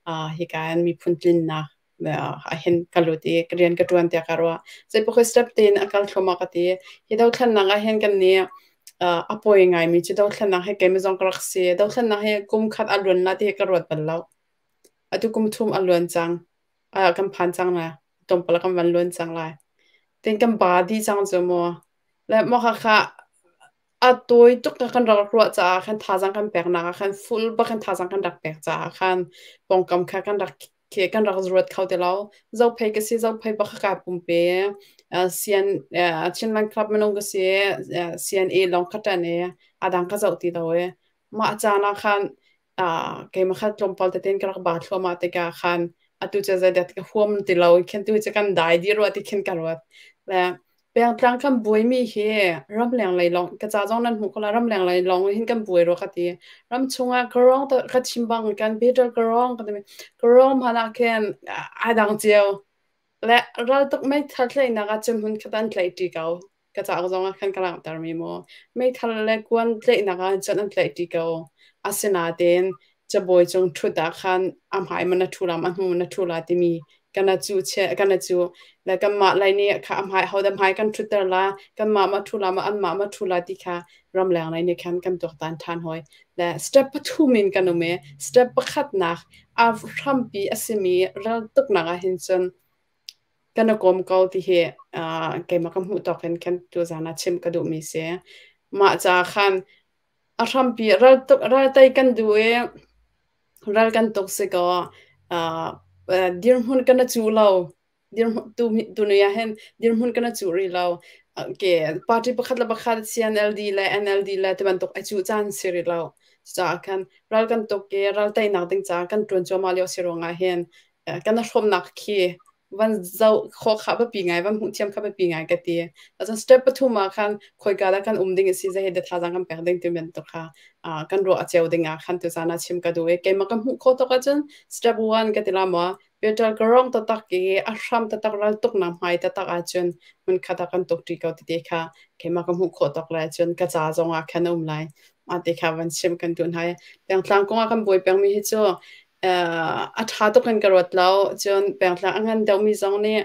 ah hika in miphun tlinnak ah hin ka lut i rian ka ṭuan tiah ka ruah. Zeipaoh step tein a kal thluahmah ka ti. Hi dothlennak ah hin kan nih a poi ngaimi cu dothlennak hi keimah zong ka rak si. Dothlennak hi kum khat a luan la ti hi ka ruat bal lo. Atu kum thum a luan cang. Kan phan cang lai. Tlawmpal kan van luan cang lai. Tin kan ba dih cang cu mu. Le maw khakha a tawi tuk kan rak ruah caah khan thazaang kan peknak ah khan full bak in thazaang kan rak pek caah khan pawngkam kha kan rak khi kan rak ruat kho ti lo. Zophei ka si, Zophei bak ka pumpe. CN Chinland Club minung ka si, CNA lawng ka ṭan i adang ka zoh ti lo i mah caan ah khan keimah kha tlawmpal tein ka rak ba thluahmah tikah khan atu cu zeidah ka huam ti lo khin tu cu kan dai dih rua ti khin ka ruat. Le Pengtlang kan buaimi hi ramleng lei lawng ka ca zong nan hmuh ko lai ramleng lei lawng hin kan buai rua ka ti. Ram chungah ka rawng ka chim bang kan better ka rawng ka ti ka rawng hmanh ah khin ai dang cio. Le raltuk meithal tlaihnak ah cun hmun khat an tlaih ṭi ko. Ka cauk zong ah khan ka langhtermi mu. Meithal le kuan tlaihnak ah cun an tlaih ṭi ko. Asinain cabuai cung ṭhut ah khan a hmai man a ṭhu la ma a hnu man a ṭhu la timi kana cu che kana cu le kanmah lei nih kha a hmai hodah hmai kan ṭhutter la kanmah ma ṭhu la ma anmah ma ṭhu la ti kha ramleng lei nih khan kan tuaktan ṭhan hoi. Le step pathum in kan um i step pakhatnak a hrampi a simi raltuknak ah hin cun kan i kawm ko ti hi keimah ka hmuh tawk in khan tuzaan ah chim ka duhmi si. Mah caah khan a hrampi raltuk raltei kan duh i ral kan tuk si kaw dirhmun kan i cuh lo. Dirhmun tu tuni ah hin dirhmun kan i cuh rih lo. Ke party pakhat le pakhat CNLD le NLD le ti bantuk ai cuh caan si rih lo. Cucaah khan ral kan tuk i ral teinak ding caah kan ṭuan cuahmah lio si ruangah hin kan i hrawmnak khi van zoh khawh kha biapi ngai, van hmuh thiam kha biapi ngai ka ti. Cun step pathum ah khan khoika dah kan um ding a si, zei dah thazaang kan pek ding ti bantuk kha kan ruah cio ding ah khan tuzaan ah chim ka duh i keimah ka hmuh khawh tuk ahcun step one ka ti la maw Peter ka rong taktak i a hram taktak ral tuknak hmai taktak ahcun hmunkhat ah kan tuk ṭi ko ti kha keimah ka hmuh khawh tawk lai cun ka ca zong ah khan a um lai. Mah ti kha van chim kan duh hna i pengtlang kong ah kan buai pengmi hi cu a ṭha tuk in ka ruat lo. Cun pengtlang a ngan deuhmi zong nih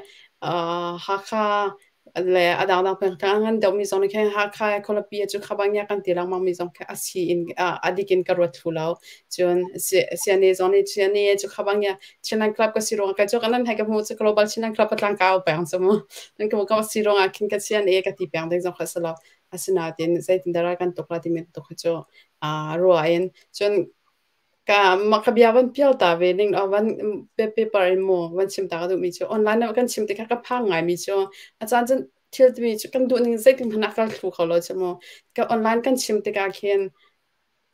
Hakha le a dangdang pengtlang a ngan deuhmi zong nih khin Hakha khualipi cu kha bang kan ti lengmangmi zong khi a si in a dik in ka ruat thlu lo. Cun CNA zong nih CNA cu kha bang Chinland Club ka si ruangah kai cu kan hei ka hmu cu Global Chinland Club ka tlangkau peng cu mu. Nan ka ka si ruangah khin ka CNA ka ti peng ding zong kha si lo. Asinain zeitin dah kan tuk la timi tuk hi cu ruah in cun Ka mah ka bia van pial ta ve ning law van paper in maw van chim ta ka duhmi cu online ah kan chim tikah ka phang ngaimi cu a caan cun thil timi cu kan duh ning zeitin hmanh ah kal thlu kho lo cu mu. Ka online kan chim tikah khin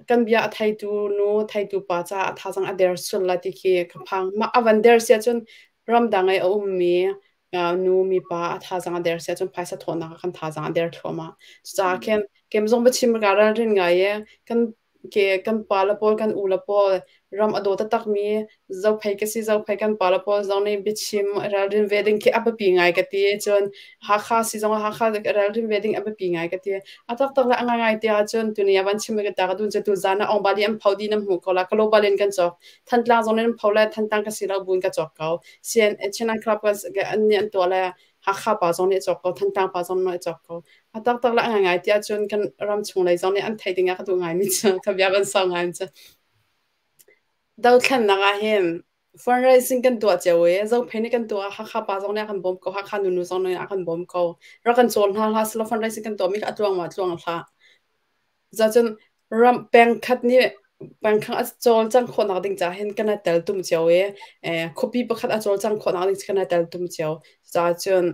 kan bia a theitu nu theitu pa caah a thazaang a der sual lai ti khi ka phang. Mah a van der si ahcun ramdang i a ummi nu mipa a thazaang a der si ahcun phaisa thawhnak ah kan thazaang a der thluahmah. Cucaah khin kem zong biachim ka ralrin ngai i kan ke kan pa le pawl kan u le pawl ram a daw taktakmi zophei ka si zophei kan pa le pawl zong nih biachim ralrin ve ding khi a biapi ngai ka ti. Cun Hakha si zong ah Hakha ralrin ve ding a biapi ngai ka ti. A taktak le a ngaingai ti ahcun tuni ah van chim ka ta ka dun cu tuzan ah Ongbali an pho dih nan hmuh ko la global in kan cawk. Thantlang zong nih an pho le Thantlang ka si lo buin ka cawk ko. CN Chinland Club an nih an tuah le Hakha pa zong nih a cawk ko, Thantlang pa zong nih a cawk ko. A taktak le a ngaingai ti ahcun kan ram chung lei zong nih an theih ding ah ka duh ngaimi cu ka bia kan sau ngai cu. Dothlennak ah hin fundraising kan tuah cio i Zophei nih kan tuah Hakha pa zong nih a kan bawm ko, Hakha nunu zong nih a kan bawm ko. Rak kan cawl hna hlah selaw fundraising kan tuahmi kha a tluang ma tluang hlah. Zacun ram pengkhat nih pengkhang a cawlcangh khawhnak ding caah hin kan i teltum cio i khuapi pakhat a cawlcangh khawhnak ding kan i teltum cio. Cucaah cun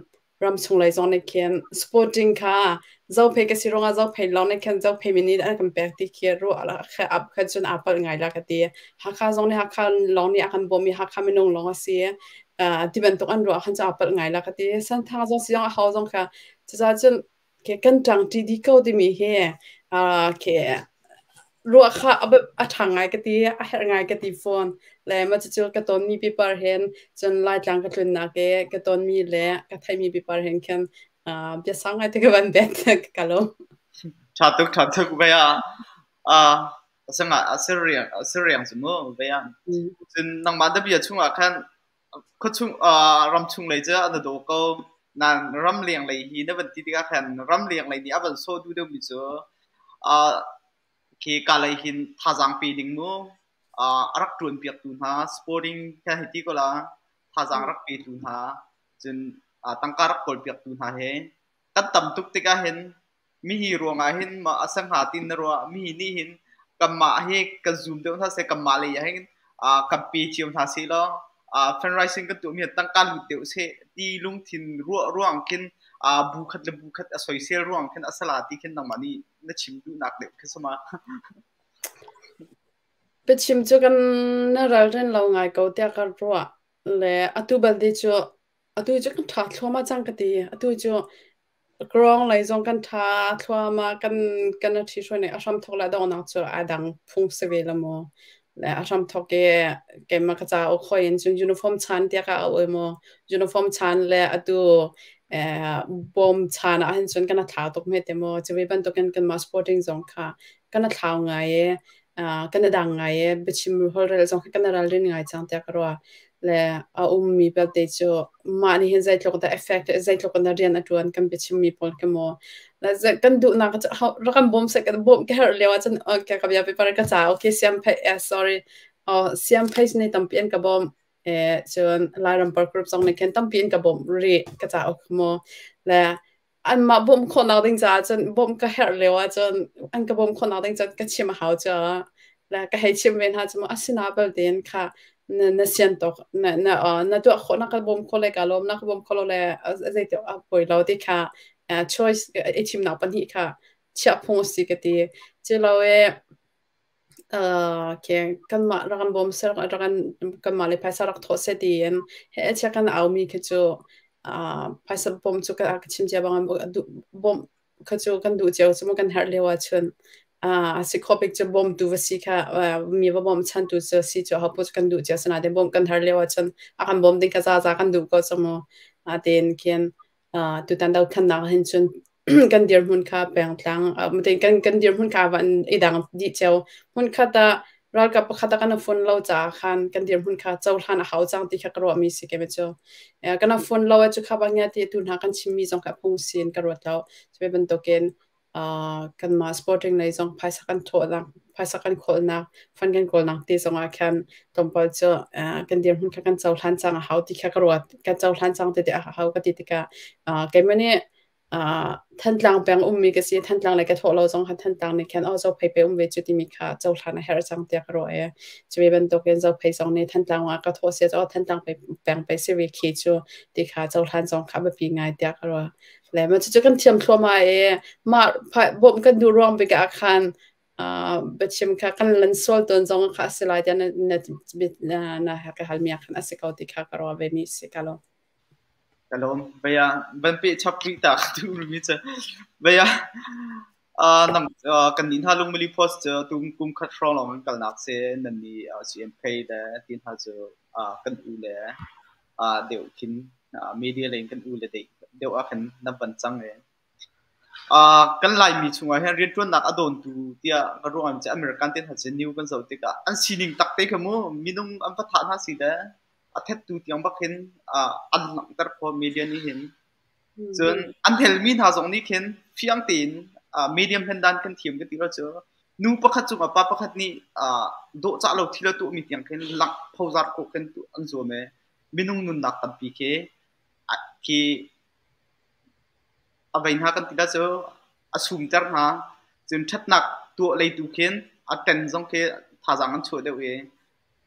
ramchung lei zong nih khin sporting kha zophei ka si ruangah zophei lawng nih khin zophei mi nih an kan pek ti khi ruah kha ap kha cun aa palh ngai la ka ti. Hakha zong nih Hakha lawng nih a kan bawm i Hakha minung lawng a si. Ti bantuk an ruah khan cu aa palh ngai la ka ti. Senthang zong si zong a ho zong kha cucaah cun Ke kan ṭangṭi dih ko timi hi ke ruah kha a ṭha ngai ka ti, a herh ngai ka ti fawn. Le mah cucu ka tawnmi piper hin cun Laitlang ka tlunnak i ka tawnmi le ka theihmi piper hin khin bia sau ngai te ka van bet ka lawm. Ṭha tuk, ṭha tuk ve ah. Asiriang cu mu ve ah. Cun nangmah na bia chungah khan Khuachung ramchung lei cu an i daw ko. Nain ramleng lei hi na van ti tikah khan ramleng lei nih a van sawh duh deuhmi cu khi ka lei hin thazaang pe ding mu a rak ṭuan piaktu hna sporting kha hei ti ko la thazaang rak petu hna cun tangka rak kawl piaktu hna he kan tam tuk tikah hin Mihi ruangah hin ma a si hnga tiin na ruah? Mihi nih hin kanmah hi kan zum deuh hna seh, kanmah lei ah hin kan pe cio hna seh law fundraising kan tuahmi ah tangka lut deuh seh ti lungthin ruah ruang khin bu khat le bu khat a soisel ruang khin a sala ti khin nangmah nih na chim duhnak deuh khi sama. Biachim cu kan na ralrin lo ngai ko tiah ka ruah. Le atu balte cu atu cu kan ṭha thluahmah cang ka ti. Atu cu Krawng lei zong kan ṭha thluahmah, kan a ṭhihruai ning a hramthawk le a donghnak cu aa dang phung si ve lo maw? Le a hramthawk i keimah ka cauk hawi in cun uniform chan tiah ka auh i maw uniform chan le atu bawm chan ah hin cun kan a thlau tuk hme te maw? Cuve bantukin kanmah sporting zong kha kan a thlau ngai i kan i dang ngai i biachim holhrel zong kha kan i ralrin ngai cang tiah ka ruah. Le a ummi belte cu mah nih hin zeitluk dah effect zeitluk in dah rian a ṭuan kan biachimmi pawl khi maw. Le kan duhnak cu rak kan bawm seh kan bawmh ka herh lio ahcun okay ka bia paper ka ca okay siam phei sorry siam phei nih tampi an ka bawmh. Cun Lairam Par Group zong nih khin tampi an ka bawmh rih ka cauk maw. Le anmah bawmh khawhnak ding caah cun bawmh ka herh lio ahcun an ka bawmh khawhnak ding cun ka chim a hau caah le ka hei chim ve hna cu mu asina belte in kha na sian tawk na tuah khawh na ka bawm kho le ka lawm na ka bawm kho lo le zeiti a poi lo ti kha choice i thimnak pahnih kha chiah phung a si ka ti. Cilo e Kanmah rak kan bawm seh, rak kan kanmah le phaisa rak thawh seh tiin heh chia kan aumi khi cu phaisa bawmh cu ka chim cia bang bawmh kha cu kan duh cio cu mu kan herh lio ahcun a si khawh bik cu bawmtu va si kha mi va bawmchantu cu si cu ahopaoh cu kan duh cio asinain bawmh kan har lio ahcun a kan bawm ding kha zaza kan duh ko cu mu. Tiin khin Tutan dothlennak ah hin cun kan dirhmun kha pengtlang kan dirhmun kha van i dang dih cio. Hmunkhat ah ralkap pakhat ah kan i fun lo caah khan kan dirhmun kha cohlan a hau cang ti kha ka ruahmi si ke cu. Kan i fun lo cu kha bang ti tu hna kan chimmi zong kha phung sin ka ruat lo. Cu bantukin kanmah sporting lei zong phaisa kan thawhnak, phaisa kan khawlnak, fund kan kawlnak ti zongah khan tlawmpal cu kan dirhmun kha kan cohlan cang a hau ti kha ka ruat. Kan cohlan cang ti a hau ka ti tikah keimah nih Thantlang peng ummi ka si. Thantlang lei ka thawh lo zong kha Thantlang nih khan oh Zophei pe um ve cu timi kha cohlan a herh cang tiah ka ruah i cu ve bantukin Zophei zong nih Thantlang ah ka thawh si oh Thantlang peng pe si ve khi cu ti kha cohlan zong kha a biapi ngai tiah ka ruah. Le mah cucu kan thiam thluahmah i mah bawmh kan duh ruang bik ah khan biachim kha kan lan sual tawn zong kha a si lai tiah na ka halmi ah khan a si ko ti kha ka ruah ve mi si ka lo. Ka lawm. Bia van peh chap rih ta ka duh mi cu. Bia nang kan nih hna lungmili post cu tum kum khat hrawng lawng kan kalnak si nan nih CMK le ti hna cu kan u le deuh khin media lei in kan u le deuh ah khin nan van cang i kan Laimi chungah hin rianṭuannak a dawntu tiah ka ruah cu American te hna cu new kan zoh tikah an sining tak te kha mu minung an va thah hna si le a thettu tiang bak hin an langhter khawh media nih hin. Cun an helmi hna zong nih khin fiang tein medium hlen dan kan thiam ka ti lo cu nu pakhat cungah pa pakhat nih dawhcah lo thil a tuahmi tiang khin langh phozar khawh khin an zuam i minung nunnak tampi khi khi a vei hna kan ti la cu a sumter hna. Cun ṭhatnak tuah lei tu khin a ten zong khi thazaang an chuah deuh i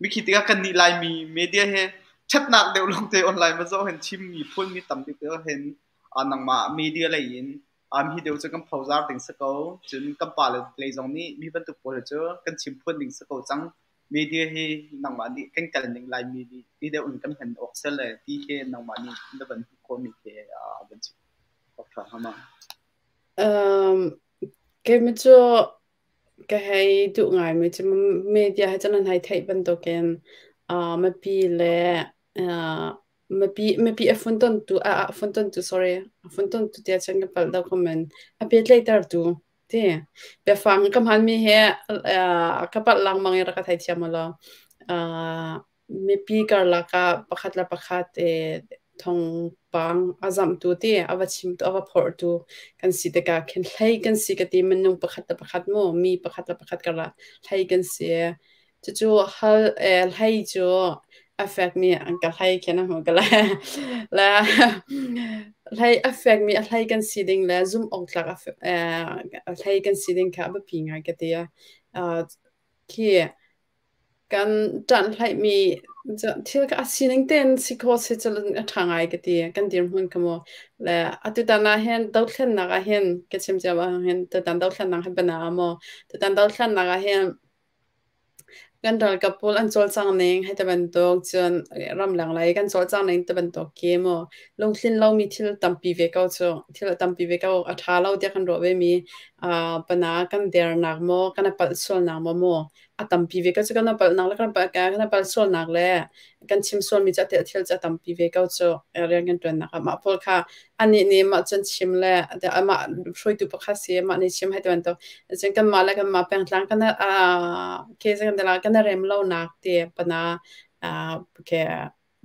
mikhi tikah kan nih Laimi media he ṭhatnak deuh lawngte online va zoh hin chimmi phunmi tam deuh deuh hin nangmah media lei in mi deuh cu kan phozar ding si ko. Cun kan pa le lei zong nih mi bantuk pawl cu kan chim phuan ding si ko cang. Media hi nangmah nih kan kal ning Laimi nih ti deuh in kan hman awk si le ti khi nangmah nih na van hmuh khawhmi khi van chim awk ṭha hnga ma? Keimah cu ka hei duh ngaimi cu media hi cu nan hei theih bantukin mipi le mipi a funtontu a funtontu sorry a funtontu tiah cun ka palh deuh comment a pehtlaihtertu ti biafang ka hmanmi hi ka palh lengmang i rak ka theithiam u law mipi karlak ah pakhat le pakhat thawngpang a zamhtu ti a va chimtu a va phorhtu kan si tikah khin hlei kan si ka ti minung pakhat le pakhat mu mi pakhat le pakhat karlak hlei kan si. Cucu hal hlei cu a fekmi an ka hlei khin a hmu ka le le hlei a fekmi a hlei kan si ding le zumh awk tlak a hlei kan si ding kha a biapi ngai ka ti. Khi kan ṭanh hlaihmi thil kha a sining tein si khawh si cu a ṭha ngai ka ti. Kan dirhmun kha mu. Le atutan ah hin dothlennak ah hin ka chim cia bang hin tutan dothlennak hi bana ah maw tutan dothlennak ah hin. Kan ralkap pawl an cawlcang ning hei ti bantuk, cun ramleng lei kan cawlcang ning ti bantuk khi mu lungtlin lomi thil tampi ve ko cu. Thil a tampi ve ko. A ṭha lo tiah kan ruah vemi pana kan dernak maw, kan i palh sualnak maw mu a tampi ve ko cu. Kan i palhnak le kan i palh sualnak le kan chim sualmi cu thil cu a tampi ve ko cu. Rian kan ṭuannak ah mah pawl kha anih nih mah cun chim le amah hruaitu pakhat si mah nih chim hei ti bantuk. Cun kanmah le kanmah pengtlang kan ke kan rem lonak ti pana ke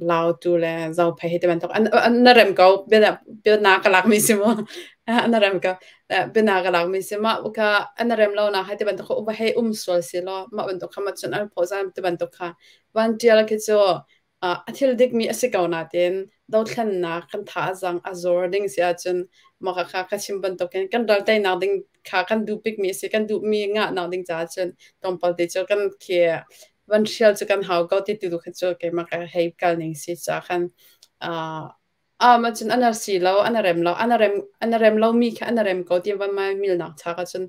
Lautu le Zophei hei ti bantuk an na rem ko. Bia ka lak mi si mu. An rem ko. Bia ka lak mi si. Mah kha an rem lo nak hei ti bantuk kha hei um sual si law mah bantuk kha ma cun an phozan ti bantuk kha van tial khi cu a thil dikmi a si ko nain dothlennak kan tha a zang a zor ding si ahcun mah kha ka chim bantukin kan ral teinak ding kha kan duh bikmi a si. Kan duhmi ngahnak ding caah cun tlawmpal te cu kan khi van hrial cu kan hau ko ti tu kha cu keimah ka hei kal ning si caah khan mah cun an si lo, an rem lo, an rem lomi kha an rem ko ti van mai milnak cha ka cun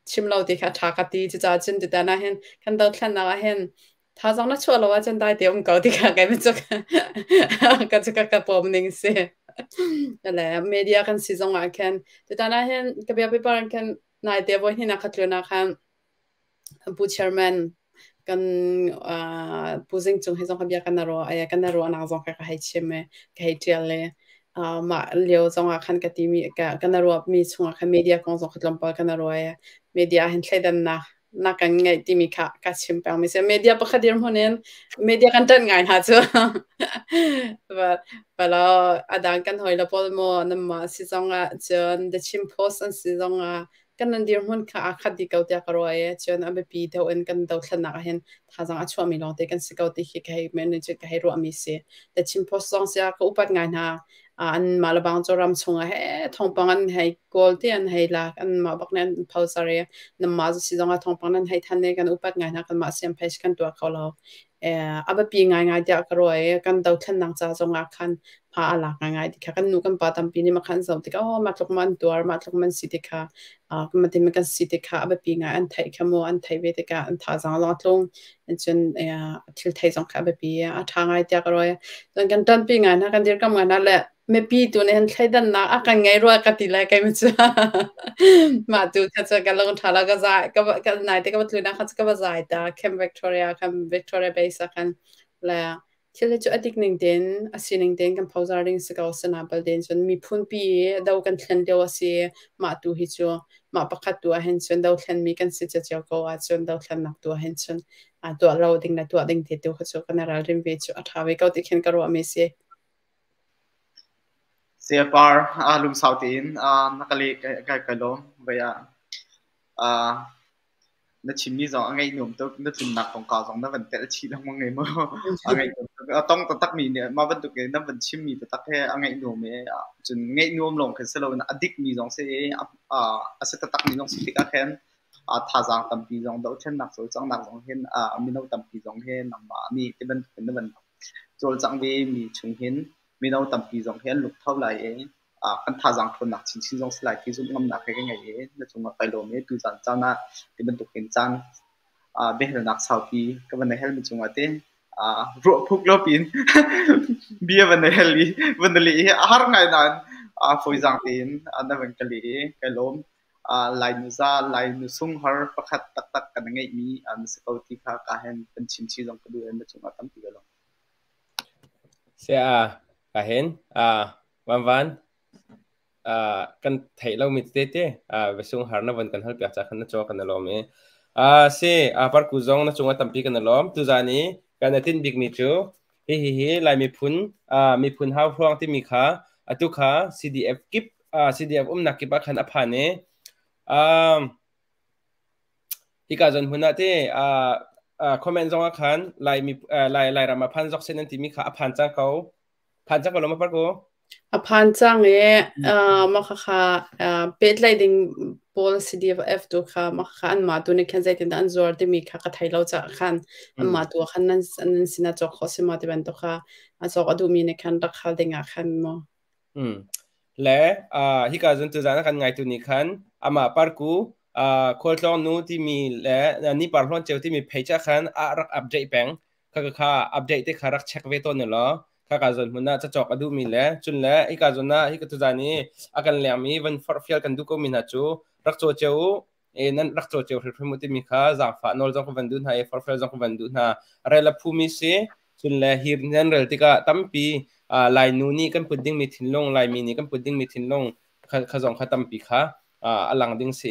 chim lo ti kha ṭha ka ti. Cucaah cun tutan ah hin kan dothlennak ah hin thazaang na chuah lo ahcun dai te um ko ti kha kai cu ka cu ka pawm ning si le media kan si zong ah khan tutan ah hin ka bia paper in khan nai te voi hnih nak kha tlun ah khan pu chairman kan pu Zing Cung he zong kha bia kan ro ai kan ro nak zong kha ka hei chim e ka hei tial le mah lio zong ah khan ka ti mi kan ruah mi chungah khan media kong zong kha tlawmpal kan ro ai. Media hin thleidannak na kan ngeih timi kha ka chim peng mi si. Media pakhat dirhmun in media kan ṭanh ngai hna cu. Palo adang kan hoi la pawl mo namma si zong ah cun The Chin Post an si zong ah kan nan dirhmun kha aa khat dih ko tiah ka ruah i cun a biapi deuh in kan dothlennak ah hin thazaang a chuahmi lawngte kan si ko ti khi ka hei manager ka hei ruahmi si. The Chin Post zong si ah ka upat ngai hna. An mah le bang cu ram chungah he thawngpang an hei kawl ti an hei lak, an mah bak nih an phozar i nanmah si zongah thawngpang nan hei than i kan upat ngai hna. Kanmah siam phei kan tuah kho lo. A biapi ngaingai tiah ka ruah i kan dothlennak ca zongah khan hma a lak ngaingai ti kha kan nu kan pa tampi nih makhan zoh tikah, oh, mah tluk ma an tuar, mah tluk man si ti kha ma ti kan si ti kha a biapi ngai an theih kha mu an theih ve tikah an thazaang zong a tlung. Cun thil thei zong kha a biapi a ṭha ngai tiah ka ruah. Cun kan ṭanpi ngai hna, kan dirkamh ngai hna le mipi tu nih hin thleidannak a kan ngei rua ka ti lai kei cu. Mah tu kha cu ka lung ṭha lo. Ka zai ka nai te ka va tlun ah kha cu ka va zai ta Camp Victoria, Camp Victoria base ah khan. Le thil hi cu a dik ning tein, a sining tein kan phozar ding si ko sana bal den cun miphun pi do kan thlen lio a si. Mah tu hi cu mah pakhat tu ah hin cun do thlen mi kan si cio ko ah cun do thlennak tu ah hin cun tuah lo ding le tuah ding te tu kha cu kan ralrin ve cu a ṭha ve ko ti khin ka ruah mi si. Sayapar lungsau tein na ka leh kai lawm. Vai ah na chimmi zong a ngaih nuam tuk. Na tlunnak kongkau zong na van telh chih lengmang ei mu. A ngaih nuam tuk. A tong taktak mi nih mah bantuk in na van chimmi taktak he a ngaih nuam i cun ngaih nuam lawng khin si loin a dikmi zong si i a si taktak mi zong si tikah khin thazaang tampi zong dohthlennak cawlcanghnak zong hin mino tampi zong hi nangmah nih ti bantuk in na van cawlcangh ve mi chung hin mino tampi zong hi an lungtho lai i kan thazaang ṭhawnnak chinchin zong si lai ti zumh ngamnak he ka ngei i na cungah kai lawm i tuzan caan ah ti bantuk in caan biahalnak saupi ka van hal mi cungah te ruah phuk lo pin bia van hal i van leh hi a har ngai nain fawizaang tein na van ka leh i kai lawm. Lainu za Lainu sunghar pakhat taktak kan ngeihmi na si ko ti kha ka hen kan chim chih zong ka duh i na cungah tampi ka lawm. Saya ka hen Van Van kan theih lomi tete biasung har na van kan hal piak ca khan na caw kan lawm i si parku zong na cungah tampi kan lawm. Tuzan i kan tin bikmi cu hi hi hi Lai miphun miphun hau hruang timi kha atu kha CDF kip CDF umnak kip ah khan a phan i hika zon hmun ah te comment zong ah khan Lai Lai Lairam ah phan zok sen an timi kha a phan cang ko, phan cang ko lo ma parku? A phan cang i mah khakha pehtlaih ding pawl CDF tu kha mah khakha anmah tu nih khan zeitindah an zuar timi kha ka thei lo caah khan anmah tu ah khan nan nan sinah cawk khawh si maw ti bantuk kha a cawk a duhmi nih khan rak hal ding ah khan maw. Le hika zun tuzan a kan ngaitu nih khan amah parku Khualtlawng nu timi le Ni Par Hlawn Ceu timi page ah khan a rak update peng. Kha kha update te kha rak check ve tawn law kha ka zon hmun ah cacawk a duhmi le cun le hika zon ah hika tuzan i a kan lengmi van forhfial kan duh komi hna cu rak caw cio u e nan rak caw cio hrimhrim u timi kha zaangfah nawl zong ka van duh hna i forhfial zong ka van duh hna. Rel a phumi si cun le hi nan rel tikah tampi Lainu nih kan put dingmi thinlung, Laimi nih kan put dingmi thinlung kha zong kha tampi kha a lang ding si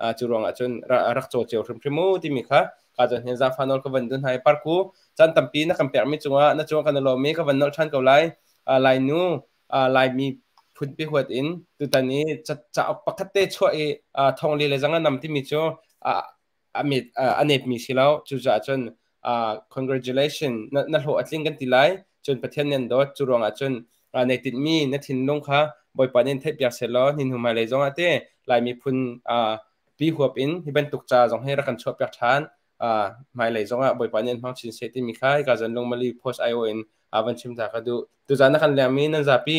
i cu ruangah cun rak caw cio hrimhrim u timi kha ka cun hin zaangfah nawl ka van duh hna i parku caan tampi na kan pekmi cungah na cungah kan i lawm i ka van nolh ṭhan ko lai. Lainu Laimi phunpi huat in tutan i cauk pakhat te chuah i thong li le zang a nam timi cu a nepmi si lo. Cucaah cun congratulation na hlawh a tling kan ti lai. Cun Pathian nih an dawt. Cu ruangah cun nei tinhmi na thinlung kha Bawipa nih in theihpiak sehlaw ni hnu hmailei zongah te Lai miphun pi huap in hi bantuk ca zong hi rak kan chuahpiak ṭhan. Hmailei zongah Bawipa nih an hmang chin seh timi kha hika zan lungmali post IO in van chim ta ka duh. Tuzan na kan lengmi nan zapi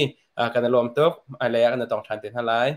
kan i lawm tuk. Hmailei ah kan i tong ṭhan te hna lai.